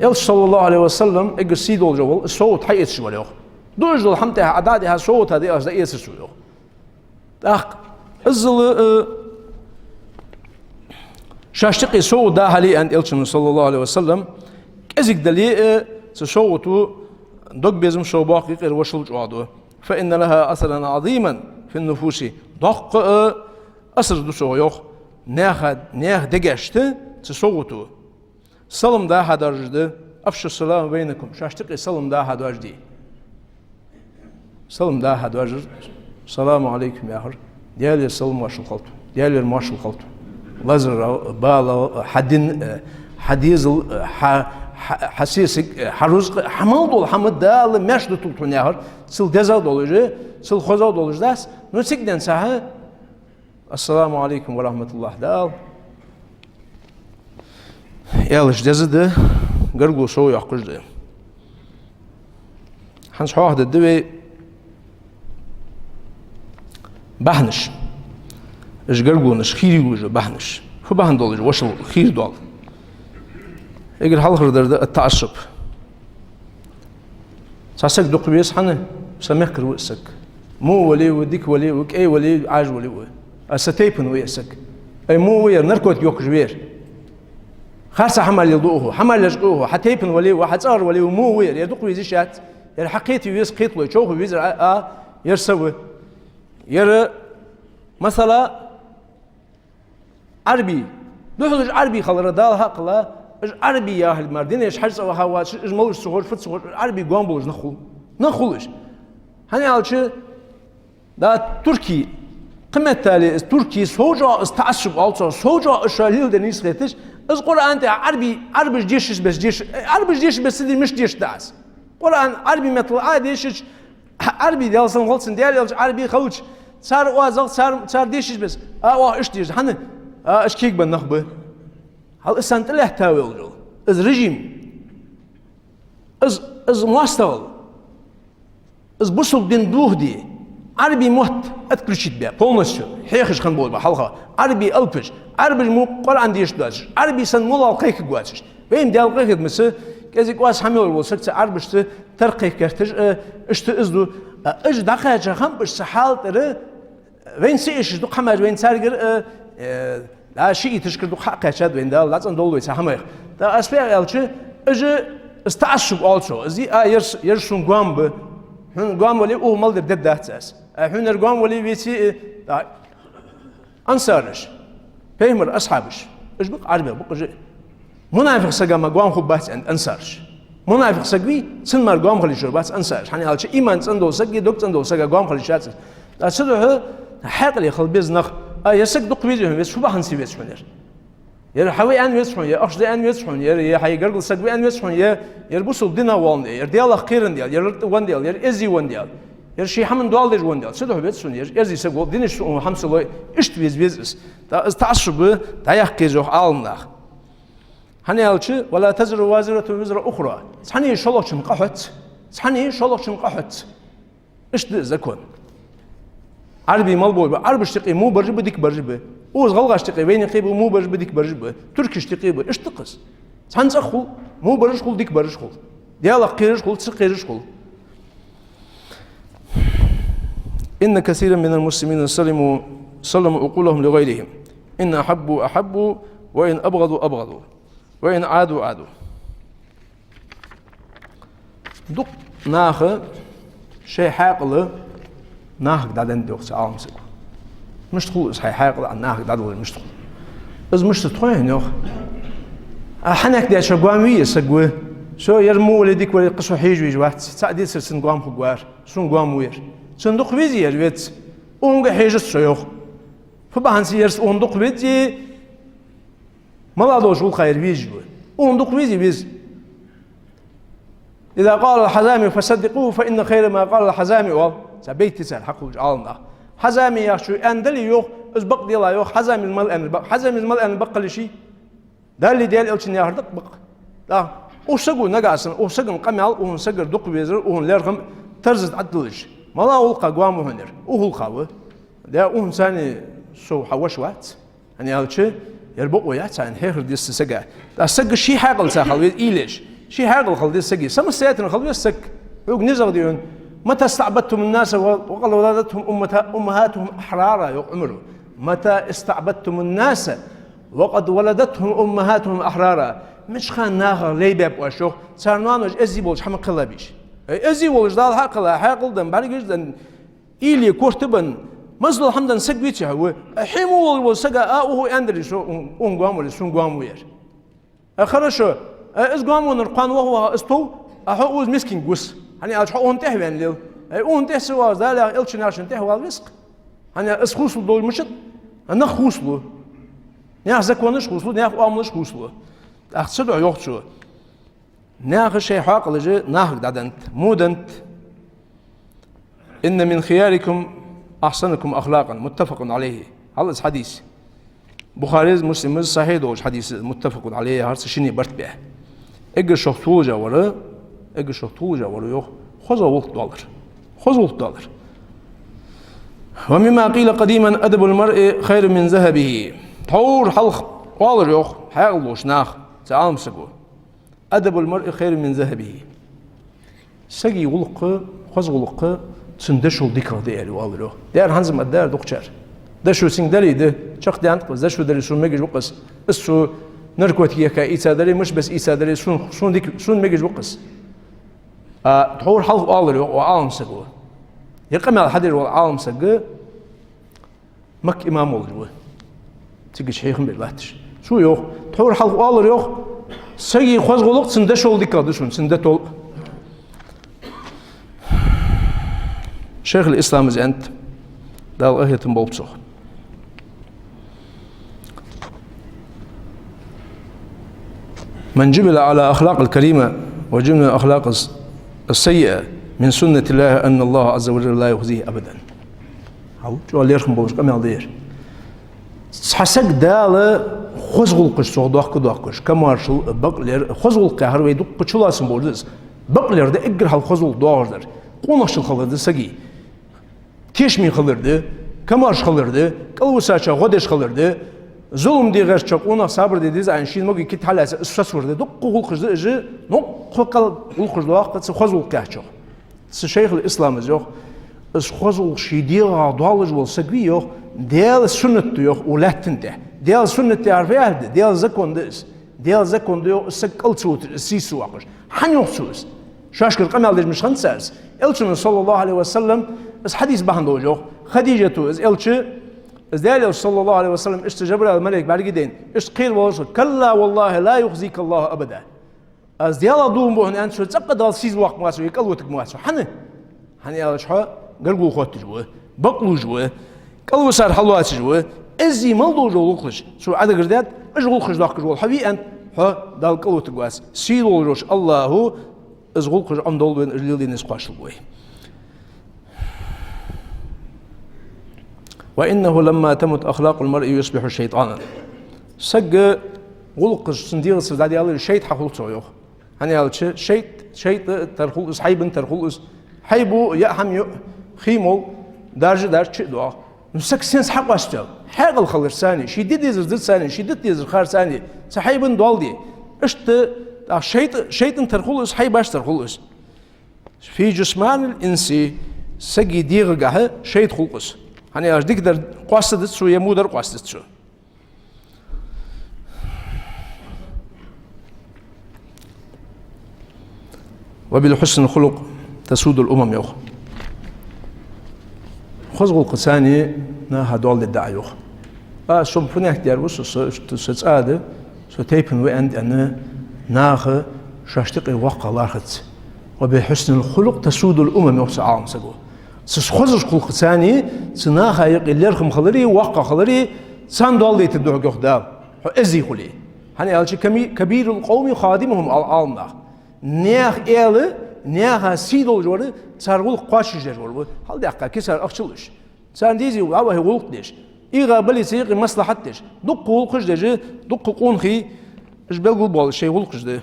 Элча, саллаллахӀу Ӏалайхи ва саллам, эггара сий долаш вола, из совгӀат хьаэцаш вар, йоах. Дуаш дола хӀама тӀехьа, Ӏа дӀа а дихьа, совгӀата да аьлча, дӀаэцар цо, йоах. ТӀаккха иззал, э, шоашта юкъе совгӀат да хьале, аьннад Элчано, саллаллахӀу Ӏалайхи ва саллам, кӀезига дале а, э, цу совгӀата дог безам совбоаккх, юкъера вошал чӀоагӀду. «فإن لها أثرا عظيما في النفوس». Доккха, э, асар да цох, йоах, наьха, наьха дегашта цу совгӀата. Салам да хьадоаржаш да: «أفشوا السلام بينكم», шоашта юкъе салам да хьадоаржаде. Салам да хьадоаржар, «السلام عليكم» яхар, Даьлера салам-моаршал хилда, Даьлера моаршал хилда. Лазар, бала, хьа дин, хьа дезал, хьа, хьа, хьа сесаг, хьа рузкъа, хьа мел дола хӀама Дала маьрша дутулда хьона яхар, цул дезагӀа долаш, цул хозагӀа долаш дац, ну, цига денз цхьа «السلام عليكم ورحمة الله» дӀаала. Аьлча деза да, гаргало совйоаккхаш да. ХӀанз хьоахадергда вай бахьанаш. Уж гаргалонаш хийра йолаш бахьанаш. Фу бахьан долаш вошал хийра доал? Эггара хьалхардар да ат-таӀассуб. Цхьа саг дукха веза хьона, са мехкара ва из саг. Во вале а ва, дика вале а ва, кӀай вале а ва, Ӏаьржа вале а ва. А са тайпан ва ер саг. Ай, во ва ер, наркотик йохкаш ва ер. Харцахьа хӀама леладу укхо, хӀама лечкъу укхо, хьа тайпан вале а ва, хьа цӀагӀара вале а ва, во ва ер, ер дукха веза шаьц. Ер хьакхета веза, кхеталой, човха везар, а, а, ер са ва. Ер, масала, Ӏарбий. Духьалаш Ӏарбий хилар Дала хьакхелла, уж Ӏарбий яхилга мара, динаш хьажцӀа ваха воацаш, уж малаш ца ховш, фу ца ховш, уж Ӏарбий гоама болаш нах хул. Нах хул уж. ХӀана аьлча, да, туркий, кхыметтел из туркий, сов чӀоагӀа из таӀассуб оал цох, сов чӀоагӀа из шоай леладер нийса хеташ, из Къуръан тӀа Ӏарбий, Ӏарбаша дешаш бес деш, Ӏарбаша дешаш бес ца де, мишта дешаш да аз? Къуръан Ӏарбий меттала а дешача, Ӏарбий, Даьла салам хилда цунна, Даьла Элча Ӏарбий хилча, цар оазагӀа, цар, цар дешаш бес, а, оаха иштта деш, хӀана? А, уж кегабенна нах ба. Хьал из санна тӀалаьтта ваьлчул, из режим, из, из моастагӀал, из бусалба дин дохаде, Ӏарбий мотт отключить бе, полностью, хьехаш хинна бола ба хьалха, Ӏарбий алапаш, Ӏарбаша мо Къуръан дешаш доацаш, Ӏарбий санна моллагӀа кхайкаргвоацаш. Вайна Даьла къахетамца, кӀезига оаз хьамелар вола саг цу Ӏарбашца тара кхайкаерташ, э, иштта из ду. А, уж дӀакхаьча хӀамаш цу хьала тӀара, вайна ца эшаш дукха хӀамаш вайна царгара, э, э, да, шииташкара дукха хьакхаьчад вайна, Дала лацӀан долда вай цу хӀамаех. ТӀаккха аз фу аьлча, уж из таӀассуб оал цох. Из, а, ер с-, ер сона гоама ба. Хьона гоама вале, укхо мел дар дергдац аз. А хьона ер гоама вале, веце, э, да. Ансараш, пайхамара асхьабаш, уж ба-кх Ӏарбех, ба-кх уж. Мунафикъ сага мара гоама хургбац аьннад ансараш. Мунафикъ саг вий, цунна мара гоама хила йиш йолаш бац ансараш. ХӀана аьлча, иман цӀена дола саг, дог цӀена дола сага гоама хила йиш яц. ТӀаккха цудухьа хьаькъале хила беза нах. А, ер саг дукха везий хьона, веза, фу бахьанца веза хьона ер? Ер хьа ва аьнна веза хьона, ер ахча да аьнна веза хьона, ер, ер хьай гаргара саг ва аьнна веза хьона, ер, ер бусалба дина воландаь, ер Даьлах кхерандаь, ер лартӀа вандаь, ер эззи вандаь, ер ший хӀаман доал деш вандаь. Цудухьа веза хьона ер, эззи саг вола, динаш цу хӀамсалой, иштта веза веза из. ТӀаккха из таӀассуб дӀаяккха еза йоах Ӏаламнаха. ХӀана аьлча, «ولا تزر وازرة وزر أخرى». Цхьанне шоллагӀчун къа хьоц. Цхьанне шоллагӀчун къа хьоц. Иштта да закон. Ӏарбий мел бола ба, Ӏарбашта юкъе во бараш ба, дика бараш ба. Укхаза гӀалгӀашта юкъе, вайна юкъе ба, во бараш ба, дика бараш ба. Туркашта юкъе ба, иштта да-кх из. Цхьан цӀагӀа хул, во бараш хул, дика бараш хул. Даьлах кхераш хул, ца кхераш хул. «إن كثيرا من المسلمين سلموا، سلموا عقولهم لغيرهم. إن أحبوا أحبوا، وإن أبغضوا أبغضوا، وإن عادوا عادوا». Дукха наха шоай хьаькъал нахага дӀаденнад йоах цу Ӏаламсаго. Мишта хул из хьай хьаькъал нахага дӀадалар, мишта хул? Из мишта да тхона хьона йоах. А хьанехк деча гоама вий ер саг ва? Со ер во вале, дика вале, кхы со хьежа везаш вац. Цхьа децар цунна гоама хургвар, сона гоама ва ер. Цунна дукха везий ер веза? Укхунга хьежац со йоах. Фу бахьанца ер са укхунна дукха везий? Мала долча гӀулакха ер везаш ва? Укхунна дукха везий веза? «إذا قال الحزامي فصدقوه فإن خير ما قال الحزامي», оал цхьа бейт, цар хьакхоллаш Ӏаламнаха. Хьазами яхачо аьнна дале йоах, из бакъ делахь йоах, Хьазамис мел аьннар бакъ. Хьазамис мел аьннар бакъ хила йиш йий? Даллеи Даьла Элчанеи яхар да-кх бакъ. ТӀаккха укх саго нагахьа санна, укх саган къамаьл, укхун сагара дукха везар, укхун лерхӀам тарзат Ӏодиллаш, мала гӀулакха гоама ва хьона ер? Укх гӀулакха ва. Даьла, укхунца цхьана со хьа воша вац. ХӀана аьлча, ер бокъо яц хьона, хьехар деза цу сага. ТӀаккха сага ший хьаькъалца хила веза уйла еш. Ший хьаькъал хила деза сага. Самостоятельно хила веза саг. Хьога низагӀа да хьона: «متى استعبدتم الناس وقد ولدتهم أمهات-، أمهاتهم أحرارا», йоах Ӏумара. «متى استعبدتم الناس وقد ولدتهم أمهاتهم أحرارا». Мича хана нахах лай баьб оаш, йоах, цар ноанош эззи болаш хӀама кхелла беш? Э, эззи волаш Дала хьакхелла, хьаькъал денна, бӀаргаш денна, уйла е корта бенна, мел дола хӀама денна саг веций хьо? Хьо мо волаш вола сага а укхо аьннадар: «Со укхунна гоама вале, сона гоама ва ер». А, хорошо. А, из гоама валар кхоана ваха-ваха из тов, а хьо укхаза мискинга гус. ХӀана аьлча хьо укхунна тӀехьа ваьнна лел. Ай, укхунна тӀехьа ца вагӀаш, Даьлах, Элчанах шийна тӀехьа вала веза-кх. ХӀана аьлча из хувцалургдолаш мишта да? Нах хувцалу. Наьха законаш хувцалу, наьха оамалаш хувцалу. ТӀаккха цудухьа йоах цо: наха шоай хьаькъалаш нахага дӀаденнад, во деннад. «إن من خياركم أحسنكم أخلاقا», متفق عليه. Хьал из хьадис. Бухарес, Муслимас сахьихь долаш хьадис, متفق عليه, хӀара цу шинне барт баь. Эггара шох толашагӀвар, эггара шох толашагӀвар, йоах, хоза гӀулакх долар. Хоза гӀулакх долар. «ومما قيل قديما: أدب المرء خير من ذهبه». Тхьовра хьалха оалар, йоах, хьаькъал долча наха, цу Ӏаламсаго: «أدب المرء خير من ذهبه». Сага гӀулакх, хоза гӀулакх цун дошал дикагӀа да, аьле, оалар, йоах. Дера хӀанз ма дера дукхачар. Дошо цунга дале да, чакхдаьннад-кх из, дошо дале сона мегаш ва-кх из. Из цо наркотик яхка ийца дале, мишта беса ийца дале, сона, сона дика, сона мегаш ва-кх из. А тхьовра хьалха оалар, йоах, укх Ӏаламсаго. Ер къамаьл хьадер вола Ӏаламсаг Макка имам волаш ва. Цигача хьехам беш латташ. Цо йоах, тхьовра хьалха оалар, йоах, сага хоза гӀулакх цун дошал дикагӀа да сона, цун детол. Шайхуль-Исламас аьннад, Дала къахетам болба цох: «من جبل على الأخلاق الكريمة وجنب على الأخلاق السيئة من سنة الله أن الله عز وجل لا يخزيه أبدا». Хьал, чӀоагӀа лерхӀам болаш къамаьл да ер. Цхьа саг Дала хоза гӀулакхаш цох доаккхаш, доаккхаш, камаьршал, бакълер, хоза гӀулакх яхар вай дукха чулоацам болаш да из. Бакълер да эггара хьалха хоза гӀулакх доагӀаш дар. Къонахчал хилар да сага. Тешаме хилар да, камаьрша хилар да, кӀалвисачоа гӀо деш хилар да, зулам де гӀертачоа къонах сабар де деза аьнна, шийна могий кит хьалаьца из соцавар да. Дукха гӀулакхаш да уж, ноккха кӀал гӀулакхаш доагӀа-кх цу хоза гӀулакх яхачох. Цу Шайхуль-Исламас йоах, из хоза гӀулакх ший дегӀа долаш вола саг вий, йоах, Даьла суннат да, йоах, укх лаьттан тӀа. Даьла суннат яхар фу яхилга да? Даьла закон да из. Даьла закон да, йоах, из саг кӀал ца вуташ, из сийсаз ца воаккхаш. ХӀана йоах цо из? Шоашкара къамаьл деш мишта хиннад цар из? Элчано, صلى الله عليه وسلم, из хьадис бахьан долаш, йоах, Хадижата, из Элча, из Даьла Элча, صلى الله عليه وسلم, иштта Жабраил малайк бӀаргадайна, иштта кхера волаш: «كلا والله لا يخزيك الله أبدا». Аз Даьлах дув буъ хьона аьнна, цо цӀаккха Далла сийдола ваккха ма вац, вай кӀалвитарг ма вац хьо. ХӀана? ХӀана аьлча хьо гаргало хотташ ва, бакълувш ва, кӀалвисар хьалоацаш ва, эззи мел долаш дола гӀулакхаш цо Ӏодагардаьд, уж гӀулакхаш доаккхаш вола хьо вий аьнна, хьо Далла кӀалвитарг вац. Сийдолаш волча АллахӀо из гӀулакхаш Ӏомадолла вайна, уж леладе низ кхоачаш лургва вай. «وإنه لما تمت أخلاق المرء يصبح شيطانا». Сага гӀулакхаш цун дегӀаца дӀадаьлча, шайтӀа хьахул цо, йоах. ХӀана аьлча шайтӀа, шайтӀа тара хул из, хьайбан тара хул из. Хьайбо яа хӀама юъ, хий мол, даржа дарж чу а доагӀа. Ну, саг сенца хьакъоастадаьл? Хьаькъал хиларца, ший де дезар дарца, ший дита дезар харца, цу хьайбан доал де. Иштта, тӀаккха шайтӀа, шайтӀа тара хул из, хьайбаш тара хул из. «في جثمان الإنس», сага дегӀагахьа шайтӀа хул-кх из. ХӀана аьлча дикадар къоастадац цо, е водар къоастадац цо. «وبالحسن الخلق تسود الأمم», йоах. Хоза гӀулакхаца наха доал дергда Ӏа, йоах. А, со фуннахь дер ва, со, со, со цӀа да, со тайпан ва аьнна, аьнна, наха шоашта юкъе воккхагӀа лархӀац. «وبحسن الخلق تسود الأمم», йоах цу Ӏалам саго. Цу хозача гӀулакхаца, цу наха юкъе лерхӀам хилари, воккхагӀа хилари, царна доал дайтаргда хьога, йоах Дала, хьо эззи хуле. ХӀана аьлча ками-, «كبير القوم خادمهم», оал Ӏалам наха. Наьха эла, наьха сий долаш вар, цар гӀулакх кхоачашдеш вар ва. Хьалдаьккха кисар ахча луш, царна дезаш ваха гӀулакх деш, эгӀа бале царна юкъе маслахьат деш, дукха гӀулакхаш деш, дукха къонахий, уж белгалбоалаш шоай гӀулакхаш да.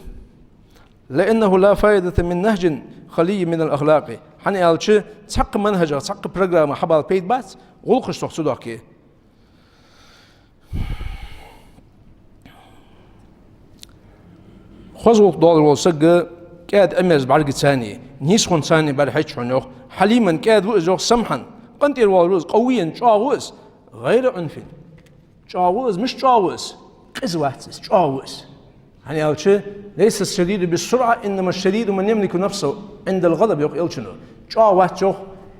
«لأنه لا فائدة من نهج خلي من الأخلاق». ХӀана аьлча цхьаккха манхӀажах, цхьаккха программах хьабала пайда бац, гӀулакхаш цох ца доаккхе. Хоза гӀулакх долаш вола саг кӀаьда Ӏомерза бӀаргаца, нийсхонца бӀарахьеч хьона, йоах. «حليما», кӀаьда ва из, йоах, «سمحا», къинтӀера вола ва из, «قويا», чӀоагӀа ва из, «غير عنف». ЧӀоагӀа ва из, мишта чӀоагӀа ва из? Къиза вац из, чӀоагӀа ва из. ХӀана аьлча: «ليس الشديد بالصرعة، إنما الشديد من يملك نفسه عند الغضب», йоах Элчано. ЧӀоагӀа вац, йоах,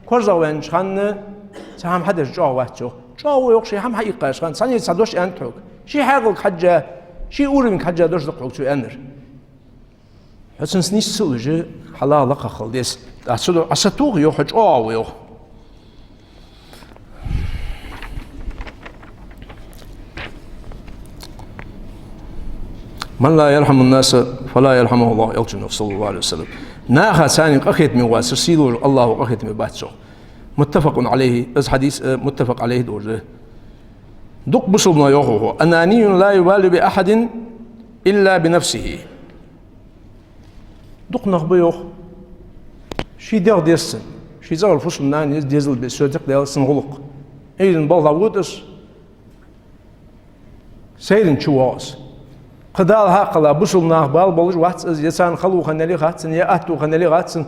корзагӀваьннача хана цхьа хӀама хьадеш чӀоагӀа вац, йоах. ЧӀоагӀа ва, йоах, ший хӀама хьаийккхача хана, цхьанне цхьа дош аьннад хьога. Ший хьаькъалга хьежжа, ший уровеньга хьежжа дош да-кх хьога цо аьннар. Хьо цунца нийса ца луш, хьалха лакхагӀа хила деза. ТӀаккха цо Ӏа сатоха, йоах, хьо чӀоагӀа ва, йоах. «من لا يرحم الناس فلا يرحمه الله», Элчано йоах, صلى الله عليه وسلم. Наха царна къахетаме воацар, сийдолча АллахӀо къахетаме бац, йоах. «متفق عليه», из хьадис, э, متفق عليه долаш да. Дукха бусалба нах йоах, йоах: «أناني لا يبالي بأحد إلا بنفسه». Дукха нах ба, йоах, ший дегӀ деза цунна, ший цӀагӀара фусам-нана еза, дезал беза, соцаш Даьла, сона гӀулакх. Ӏуйранна балха вода из, сайранна чувоагӀа из. Кхы Дала хьакхелла бусалба наха бала болаш вац из, е царна хало хиннай хац цунна, е аьттув хиннай хац цунна.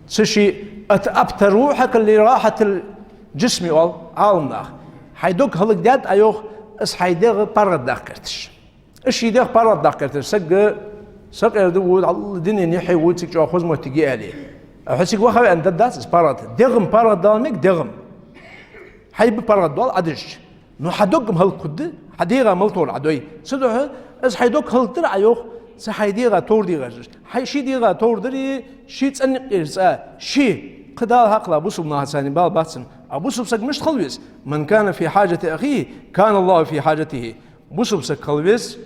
Цу ший «أتعبت روحك لراحة الجسم», оал Ӏалам наха. Хьай дог хӀалакдаьд Ӏа, йоах, из хьай дегӀ паргӀатдаккха гӀерташ. Из ший дегӀ паргӀатдаккха гӀерташ. Саг сакъердаву, Ӏа дунен юххье ву, цига чӀоагӀа хоза моттиг я аьле. Хьо цига ваха ваьнна, дергдац из паргӀат. ДегӀам паргӀатдала мег, дегӀам. Хьайба паргӀатдоал Ӏа деш. Но хьа дог-м хӀалакхургда, хьа дегӀа мел товр Ӏа дой. Цудухьа из хьай дог хӀалакдар Ӏа, йоах, цу хьай дегӀа товр де гӀерташ. Хьай ший дегӀа товр дари, ший цӀен никъ еза цӀа, ший. Кхы Дала хьакхелла бусалба наха царна бала бац цунна. А бусалба саг мишта хила веза? «من كان في حاجة أخيه كان الله في حاجته». Бусалба саг хила веза,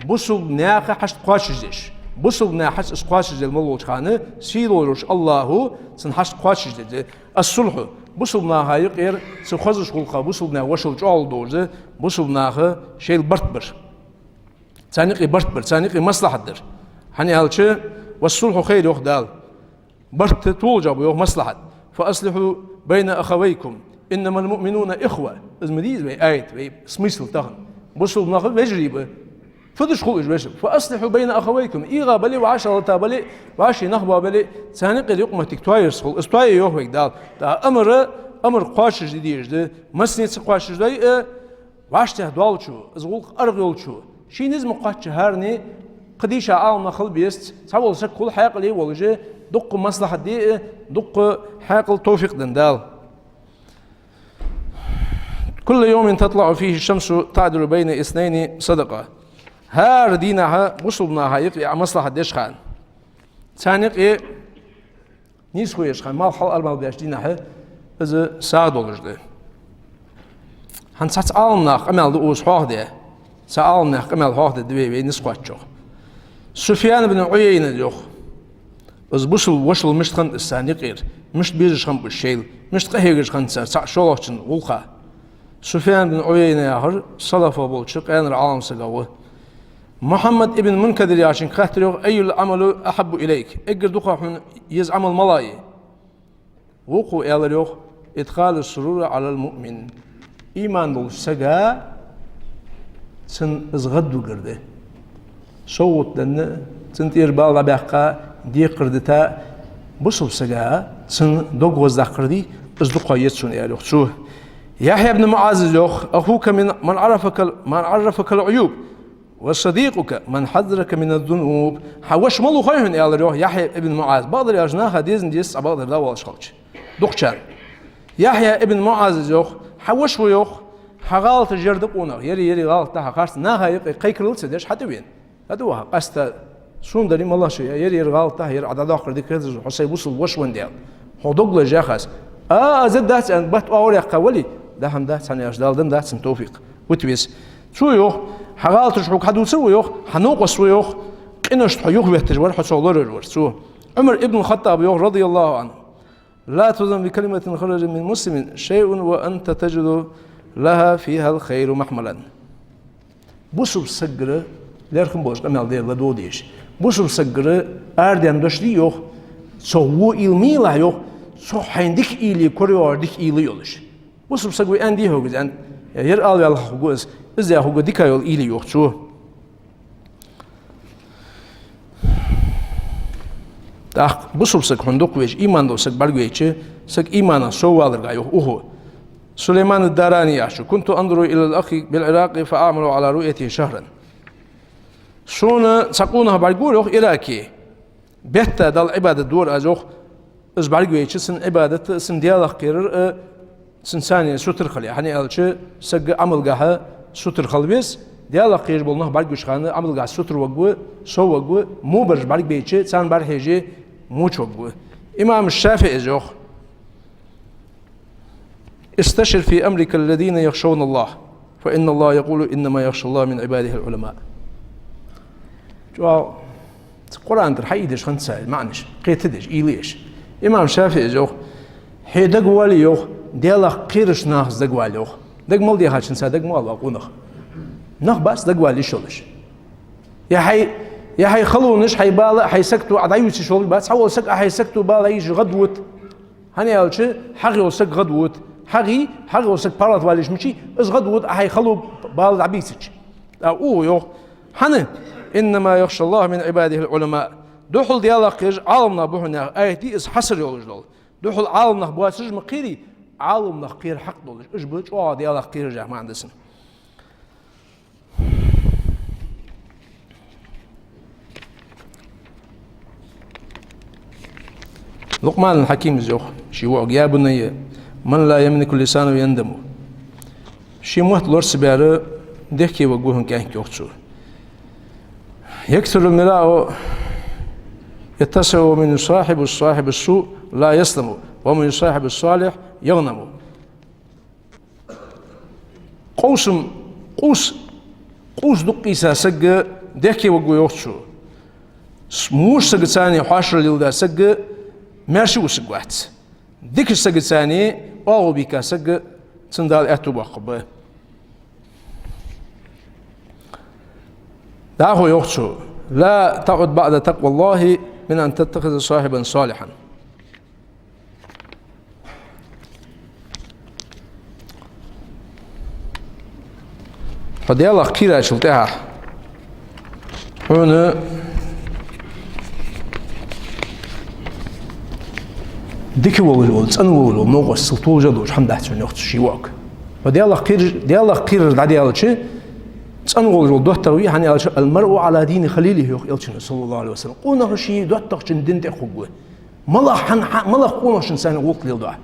бусалба наьха хьашт кхоачашдеш, бусалба наьха хьашт из кхоачашдеш мел волча хана, сийдолаш волча АллахӀо цун хьашт кхоачашдергда. «الصلح», бусалба наха юкъера цу хозача гӀулакха бусалба наьха вошал чӀоагӀо долаш да, бусалба наха шоайла барт бар. Царна юкъе барт бар, царна юкъе маслахьат дар. ХӀана аьлча: «والصلح خير», йоах Дала. Барт толашагӀа ба, йоах, маслахьат. «فأصلحوا بين أخويكم، إنما المؤمنون إخوة». Из ма дий из вай аят, вай смысл тахан. Бусалба нах вежарий ба. Фу деш хул уж вежарий? «فأصلحوا بين أخويكم». ИгӀа бале, вӀашагӀлата бале, вӀаший нах боа бале, царна юкъера юкъ-моттиг тоаярца хул. Из тоае йоах вайга Дала. ТӀаккха амар, амар кхоачашде дезаш да. Массанеца кхоачашдой а, вӀаштӀехьа доаллачо, из гӀулакх аргӀа йолчо, ший низ ма кхоачча хӀаране, кхы дийша Ӏалам нах хила беза, цхьавола саг хул хьаькъале волаш, дукха маслахьат де а, дукха хьаькъал, товфикъ денна Дала. «كل يوم تطلع فيه الشمس تعدل بين اثنين صدقة». ХӀара дийнахьа бусалба наха юкъе Ӏа маслахьат деш хана, царна юкъе нийсхо еш хана, малх хьалха арабаьлча дийнахьа, из сагӀа долаш да. ХӀанз цхьацца Ӏаламнаха къамаьл да укхаза хьоахадаь, цхьа Ӏаламнаха къамаьл хьоахадаь да вай, вай нийсхо чу. Суфьян ибн Ӏуяйна йоах: из бусалба вошал мишта хиннад из царна юкъера, мишта безаш хиннаб уж шоайла, мишта къахьегаш хиннад цар цхьа шоллагӀчун гӀулакха. Суфьян ибн Ӏуяйна яхар салафах болча къаьнара Ӏаламсагах ва. Мухьаммад ибн Мункадир яхачунга хаьттар йоах: «أي العمل أحب إليك؟» Эггара дукха хьона еза Ӏамал малагӀа я? Вокхо аьлар йоах: «إدخال السرور على المؤمن». Иман долча сага цунна из гӀадвигар да. СовгӀат денна, цунна тӀера бала дӀабаьккха, декхар дита, бусалба сага цунна дог гӀоздаккхар да, из дукха еза цунна, аьлар йоах цо. Яхья ибн МуӀаза йоах: «أخوك من، من عرفك، من عرفك العيوب، وصديقك من حذرك من الذنوب». Хьа воша малув хой хьона, аьлар йоах Яхья ибн МуӀаз. Бакъдар аьлча, наха дезаш да из, цхьа бакъдар да волаш хилча. Дукхачар. Яхья ибн МуӀаза йоах: хьа воша ва йоах, хьа гӀалаташ яр да къонах, яри-яри гӀалат да хьа харц, наха юкъе кхайкарал ца деш, хьатӀавена. ХьатӀаваха, къаьстта сона дале, малаш я, яри-яри гӀалат да, яр Ӏа дӀадоаккхар дика хеташ, хьо сай бусалба воша ва аьнна. Хьо дог лазаш яхаш. А, аз дац, аьнна, бат оагӀорахьа вале, дахьам дац, хӀана аьлча Дала денна дац цунна товфикъ. Вут вес. Цо йоах: хьа гӀалаташ хьога хьадувцар ва йоах, хьа новкъост ва йоах, къиношта хьо юхаветташ вар, хьо цох лорар вар. Цо. Ӏумар ибн Хаттаба йоах, رضي الله عنه: «لا تظن بكلمة خرجت من مسلم شيء وأنت تجد لها فيها الخير محملا». Бусалба сагагара, лерхӀам болаш къамаьл да ер ладувгӀа дезаш, бусалба сагагара арадаьнна дош да йоах, цох во уйла ма йилахь йоах, цох хьайна дика уйла, корайоагӀаш дика уйла йолаш. Бусалба саг ва аьнна дий хьога из, аьнна, яр ала ваьлча хургва из, из яхилга дика йола уйла я йоах цо. ТӀаккха бусалба саг хьона дукха вайча, иман дола саг бӀаргавайча, саг иманах совваларга йоах укхо. Сулайман ад-Дарани яхачо: «كنت أنظر إلى الأخ بالعراق فأعمل على رؤيته شهرا». Сона цхьа къонах бӀаргавайра йоах Ираке. Бетта Далла Ӏибадат дора аз йоах, из бӀаргавайча, цун Ӏибадат а, цун Даьлах кхерар а, цун царна сутара хила. ХӀана аьлча, саг Ӏамалгахьа сутара хила веза, Даьлах кхераш бола нах бӀаргагуча хана Ӏамалгахьа сутара варгва, сов варгва, во бараш бӀаргабайча, царна бӀарахьежа, во чу варгва. Имам ШафиӀийс йоах: «استشر في أمرك الذين يخشون الله، فإن الله يقول: إنما يخشى الله من عباده العلماء». ЧӀоагӀа Къуръан тӀара хьаийдеш хиннад цар маӀанаш, кхетадеш, уйла еш. Имам ШафиӀийс йоах: хьо дагавала йоах, Даьлах кхераш нахаца дагавала йоах. Дага мел дехачунца дага ма вала къонах. Нах бац дагавала йиш йолаш. Е хьай, е хьай халонаш, хьай бала, хьай сагото Ӏа дӀаювца йиш йолаш бац, цхьавола саг Ӏа хьай сагото, бала дӀаювцаш гӀадвода. ХӀана аьлча, хьагӀ йола саг гӀадвода. ХьагӀий, хьагӀ йола саг паргӀата вала йиш мичай, из гӀадвода Ӏа хьай хало, бала дӀабийцача. ТӀаккха укхо йоах: хӀана? «إنما يخشى الله من عباده العلماء». Духхьал Даьлах кхераш Ӏаламнах ба хьона яха аят да из хьасар йолаш дола. Духхьал Ӏаламнах боацараш ма кхерий, Ӏаламнах кхера хьакъ долаш. Уж ба чӀоагӀа Даьлах кхераш яха маӀан да цун. Лукъманул Хьакимас йоах ший воӀага: «يا بني، من لا يملك لسانه يندم». Ший мотт лора ца баьр дехке варгва хьона кӀаьнк, йоах цо. «يكثر المراء يتسع، ومن يصاحب الصاحب السوء لا يسلم، ومن يصاحب الصالح يغنم». Къовсам, къовс, къовс дукха ийца саг дехке варгва, йоах цо. С-, воча сагаца хьоашалгӀа леладаь саг маьрша вола саг вац. Дикача сагаца оагӀув бийца саг, цунна Дала аьттув боаккхаргба. ДӀахо йоах цо: «لا تعد بعد تقوى الله من أن تتخذ صاحبا صالحا». Хьо Даьлах кхийрачул тӀехьагӀа хьона дика волаш вола, цӀена волаш вола новкъост цул толаш а долаш хӀама дац хьона, йоах цо ший воӀага. Хьо Даьлах кхийраш, Даьлах кхийрар дӀадаьлча, цӀена волаш вола доттагӀа вий, хӀана аьлча, «المرء على دين خليله», йоах Элчано, صلى الله عليه وسلم. Къонах ший доттагӀчун дина тӀа хургва. МалагӀа хьан-, хьа-, малагӀа къонахчунца гӀулакх леладу Ӏа?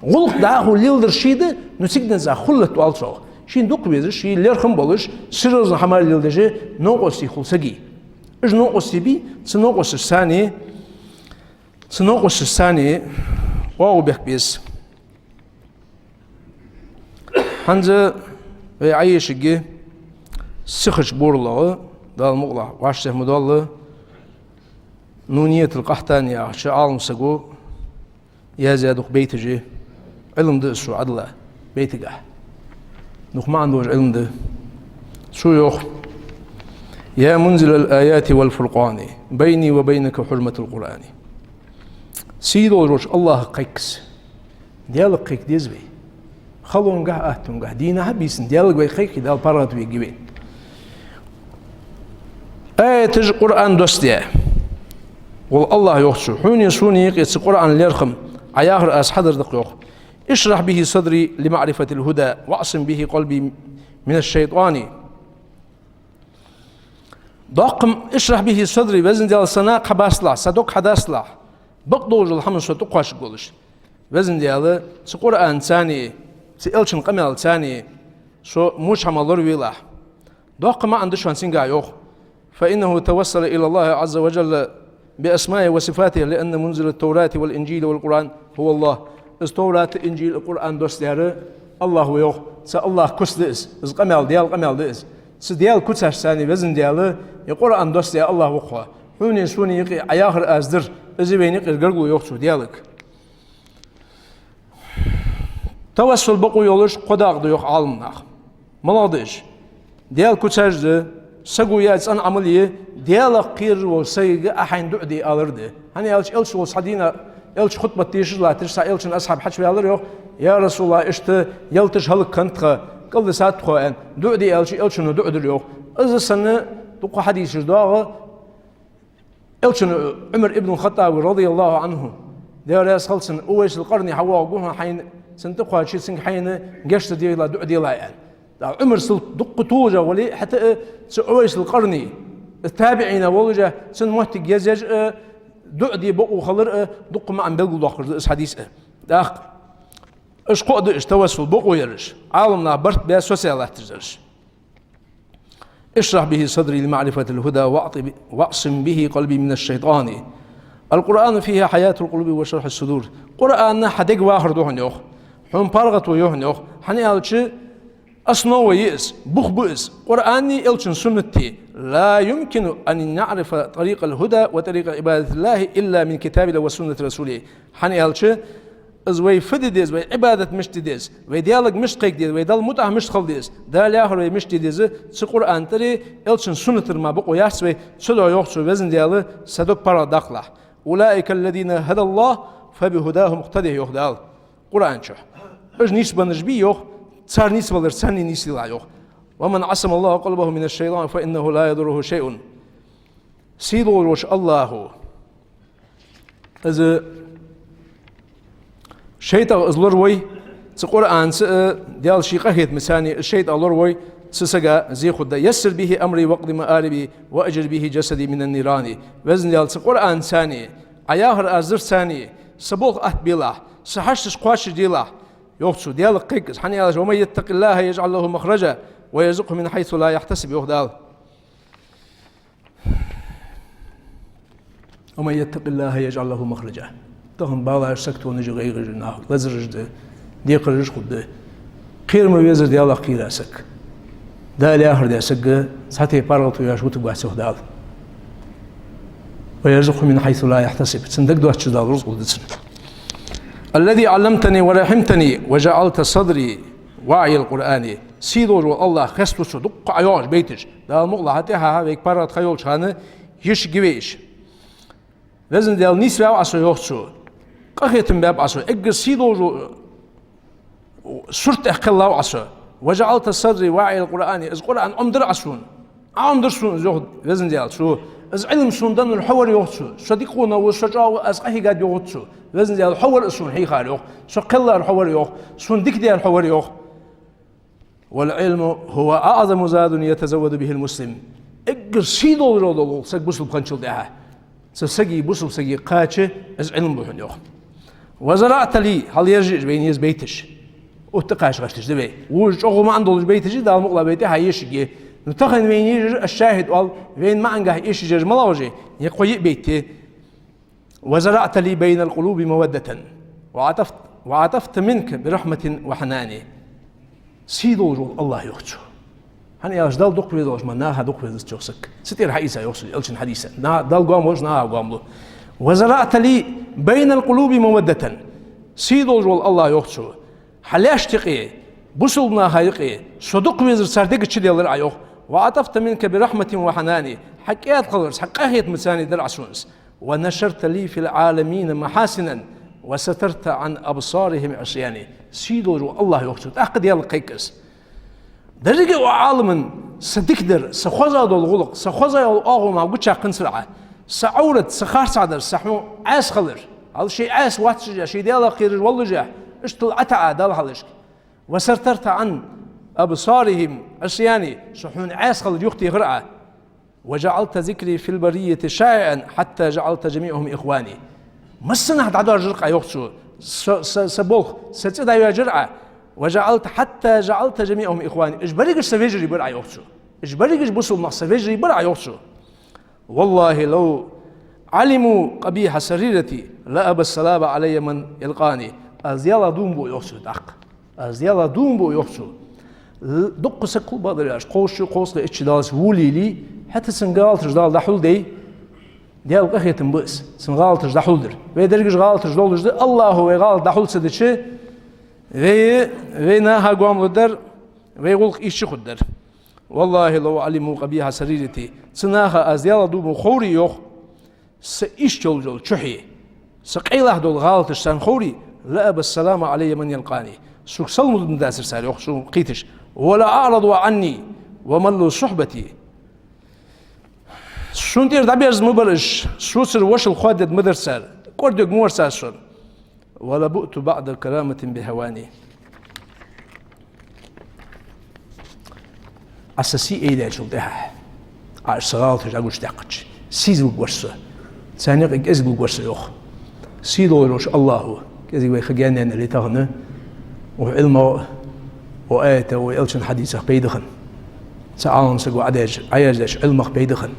ГӀулакх дӀахо леладар ше да, ну, цигара цхьа хуллат оал цох. Шийна дукха везаш, ший лерхӀам болаш, серьёзни хӀама леладеш новкъостий хул сага. Уж новкъостий бий, цу новкъосташца, цу новкъосташца оагӀув бехк беза. ХӀанз вай Ӏайшаги сихача боарлагӀа, Дала мукъалахь, вӀаштӀехьа ма доалла, Нуниятул-Къахьтани яхача Ӏалам саго яздаь дукха байташ я, Ӏилма да из цо Ӏадала байтагахь. Дукха маӀан долаш Ӏилма да. Цо йоах: «يا منزل الآيات والفرقان، بيني وبينك حرمة القرآن». Сий долаш волча АллахӀага кхайк аз. Даьлага кхайка деза вай. Халонгахь, аттонгахь, дийнахьа, бийсанна Даьлага вай кхайкхе, Дала паргӀато вергва вайна. Аяташ, Къуръан доссадаь вола АллахӀ йоах цо: хьонеи сонеи юкъе цу Къуръана лерхӀам, Ӏа яхар аз хьадар да-кх, йоах. «اشرح به صدري لمعرفة الهدى، واعصم به قلبي من الشيطان». Доккха ма, «اشرح به صدري», Везан Даьла, са накха хьабаслахь, са дог хьадаслахь, бакъдолча хӀаман со тӀакхоачаргволаш. Везан Даьла, цу Къуръанца, цу Элчан къамаьлаца со воча хӀамах лоравелахь. Доккха маӀан да шоана цунгахь, йоах. «فإنه توسل إلى الله عز وجل بأسمائه وصفاته، لأن منزل التوراة والإنجيل والقرآن هو الله». Из Товрат, Инжил, Къуръан доссадаьр АллахӀ ва, йоах. Цу АллахӀа куц да из, из къамаьл, Даьла къамаьл да из. Цу Даьла куцашца, Везан Даьла, из Къуръан доссадаь АллахӀ ва-кх хьо. Хьонеи сонеи юкъе Ӏа яхар аз дар, из вайна юкъера гаргало, йоах цо, Даьлага. Тавассул бокъо йолаш кхо дакъа да, йоах Ӏаламнаха. МалагӀа да уж? Даьла куцаш да, саго яь цӀена Ӏамал я, Даьлах кхераш волча сагага Ӏа хьайна дуӀа де алар да. ХӀана аьлча, Элча волча цхьан дийнахьа, Элча хутбат дешаш латташ, цхьа Элчан асхьаб хьачуваьлар, йоах: «Я Расулаллахь, иштта ялташ хӀалакхиннад тха, кӀалдисад тхо», аьнна, дуӀа де аьлча, Элчано дуӀа дир, йоах. Из санна дукха хьадисаш доагӀа, Элчано, Ӏумар ибн ХаттӀаба, радияллахӀу Ӏанху, Даьла раьза хилва цунна, Увайсул Къарни хьавоагӀаргва хьона, хьайна цунна тӀакхоаче, цунга хьайна гешт дела, дуӀа делахь, аьнна. ТӀаккха Ӏумар сел дукха толаш а вале, хӀаьта а цу Увайсул Къарни, табиӀинех волаш а, цун моттиг езъеш а, дуӀа де бокъо хилар а дукха маӀан белгалдоаккхаш да из хьадис а. ТӀаккха уж кхоъ да уж тавассул бокъо яраш, Ӏаламнаха барт баь соцаь латташ да уж. «اشرح به صدري لمعرفة الهدى، واعط-، واعصم به قلبي من الشيطان. القرآن فيه حياة القلوب وشرح الصدور». Къуръан хьа дега вахар да хьона, йоах. Хьона паргӀато я хьона, йоах. ХӀана аьлча, основа я из, бух ба из, Къуръани Элчан суннати. «لا يمكن أن نعرف طريق الهدى وطريق عبادة الله إلا من كتاب الله وسنة رسوله». ХӀана аьлча, из вай фу де деза, вай Ӏибадат мишта де деза, вай Даьлага мишта кхайка деза, вай Далла мутӀахь мишта хила деза, Дала яхар вай мишта де деза, цу Къуръана тӀара, Элчан суннатара мара бокъо яц вай. Цудухьа йоах цо, Везан Даьла, са дог паргӀатдаккхалахь. «أولئك الذين هدى الله فبهداه مقتده», йоах Дала Къуръана чу. Уж нийсбеннараш бий, йоах, цар нийсбаларца царна нийсделахь, йоах. «ومن عصم الله قلبه من الشيطان فإنه لا يضره شيء». Сий долаш волча АллахӀо из шайтӀах из лоравой, цу Къуръанца а, Даьла ший къахетамца а из шайтӀах лоравой, цу сага зе хургда. «يسر به أمري واقض مآربي وأجر به جسدي من النيران». Везан Даьла, цу Къуръанца, Ӏа яхар аз дарца, са болх атта белахь, са хьашташ кхоачашделахь, йоах цо, Даьлага кхайк из. ХӀана аьлча, «ومن يتق الله يجعل له مخرجا ويرزقه من حيث لا يحتسب», йоах Дала. «ومن يتق الله يجعل له مخرجا». Тахан бала саг тонаш а, гӀайгӀаш а, нах лазараш да, декхараш хургда. Кхера ма везар Даьлах кхийра саг. Дала яхар даь саг цхьатарра паргӀато яьш вутаргвац, йоах Дала. «ويرزقه من حيث لا يحتسب». Цун дагадоацача Дала рузкъа лургда цунна. «الذي علمتني ورحمتني وجعلت صدري وعي القرآن». Сий долаш вола АллахӀ хеставу цо, дукха Ӏа йоагӀаш байташ. Дала мукъалахь, тӀехьа вайга паргӀата ха йолча хана йиш йига вайш. Везан Даьла, нийсваьв Ӏа со, йоах цо. Къахетам баьб Ӏа со, эггара сий долаш сурт тӀа кхеллав Ӏа со. «وجعلت صدري وعي القرآن». Из Къуръан Ӏомадир Ӏа сона. Ӏа Ӏомадир сона из, йоах Везан Даьла. Цо, из Ӏилма сона деннар хьо вар, йоах цо. Со дика къонах ва, со чӀоагӀа ва, аз къахьийгад, йоах цо. Везан Даьла, хьо вар из сона хьийхар, йоах. Со кхеллар хьо вар, йоах. Сона дика даьр хьо вар, йоах. «والعلم هو أعظم زاد يتزود به المسلم». Эггара сий долаш дола саг бусалба хинначул тӀехьагӀа. Цу сага, бусалба сага кхача из Ӏилма ба хьона, йоах. «وزرعت لي», хьалъержа я уж вайна еза байташ. Отту кхаьча гӀерташ да вай. Вож чӀоагӀа маӀан долаш байташ я, Дала мукъалахь байташ хьаешаш я. Ну, тахан вайна езаш а шахӀид оал, вайна маӀангахьа эшаш яр малагӀа я, е кхо-йиъ бейт я. «وزرعت لي بين القلوب مودة وعطفت، وعطفت منك برحمة وحنان». Сий долаш вола АллахӀ, йоах цо. ХӀана аьлча Далла дукха везалаш ма наха дукха везац, йоах, саг. Цу тӀера хьаийца, йоах цо, Элчан хьадиса. На-, Далла гоама волаш наха гоама лу. «وزرعت لي بين القلوب مودة». Сий долаш вола АллахӀ, йоах цо. Хьа лаьшта юкъе, бусалба наха юкъе, со дукха везар цар дега чу делар Ӏа, йоах. «وعطفت منك برحمة وحنان». Хьа кӀаьдхиларца, хьа къахетамца царна дар Ӏа сона. «ونشرت لي في العالمين محاسنا وسترت عن أبصارهم عصياني». Сий долаш вола АллахӀ, йоах цо, тӀаккха Даьлага кхайк аз. Деррига а Ӏаламан са дикадар, са хоза дола гӀулакх, са хоза йола оагӀув ма гучаккханзар Ӏа. Са Ӏоврат, са харцахьа дар, са хьона Ӏаьса хилар. Хьал ший Ӏаьса ваццашехь, ший Даьлах кхераш воллашехь, иштта Ӏа таӀа Далла хьалхашка. «وسترت عن أبصارهم عصياني». Со хьона Ӏаьса хилар юхатехар Ӏа. «وجعلت ذكري في البرية شائعا حتى جعلت جميعهم إخواني». Массанахьа дӀадоаржар Ӏа, йоах цо. Са, са, са болх, са цӀи дӀайоажар Ӏа. «وجعلت، حتى جعلت جميعهم إخواني». Уж берригаш са вежарий бар Ӏа, йоах цо. Уж берригаш бусалба нах са вежарий бар Ӏа, йоах цо. «والله لو علموا قبيح سريرتي لأبى السلام علي من يلقاني». Аз Даьлах дув буъ, йоах цо, тӀаккха. Аз Даьлах дув буъ, йоах цо. Л-, дукха саг хул бакъдар аьлча, кхоачаш, кхоачаш итт шу даллалца волале, хӀаьта цун гӀалаташ Дала дӀахьулдой, Даьла къахетам ба из, цун гӀалаташ дӀахьулдар. Вай дерригаш гӀалаташ долаш да, АллахӀа вай гӀалат дӀахьулдича, вай, вай наха гоама лургдар, вай гӀулакх ийрча хургдар. «والله لو علموا قبيح سريرتي». Цу наха аз Даьлах дув буъ ховре, йоах, са ийрча йолча чухье, са къайлагӀа дола гӀалаташ царна ховре, «لأبى السلام علي من يلقاني». Сога салам лургдацар цар, йоах, сона кхийташ. «ولأعرضوا عني وملوا صحبتي». Сона тӀера дӀаберза ма бар уж, соцара вошал хоададергда ма дар цар, кӀордадергда ма вар цар сона. «ولبؤت بعد كرامة بهواني». Ӏа са сий айдаьчул тӀехьагӀа, Ӏа уж са гӀалаташ дӀагучадаьккхача, сийза вугаргвар со. Царна юкъе кӀезига вугаргвар со, йоах. Сий долаш волча АллахӀа кӀезига вай ха гаьнненна ле тахан, укх Ӏилмах, укх аятах, укх Элчан хьадисах пайда хинна. Цу Ӏаламсаго Ӏадаьча, Ӏаяждеча Ӏилмах пайда хинна.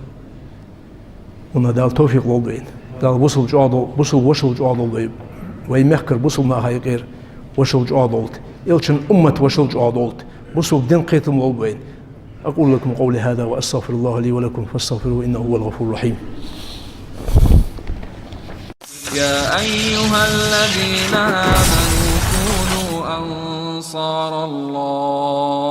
ХӀана Дала товфикъ лолда вайна. Дала бусалба чӀоагӀдолда, бусалба вошал чӀоагӀдолда вай. Вай мехкара бусалба наха юкъера вошал чӀоагӀдолда. Элчан уммат вошал чӀоагӀдолда. Бусалба дина кхетам лолба вайна. أقول لكم قولي هذا وأستغفر الله لي ولكم فاستغفروه إنه هو الغفور الرحيم. يا أيها الذين آمنوا كونوا أنصار الله.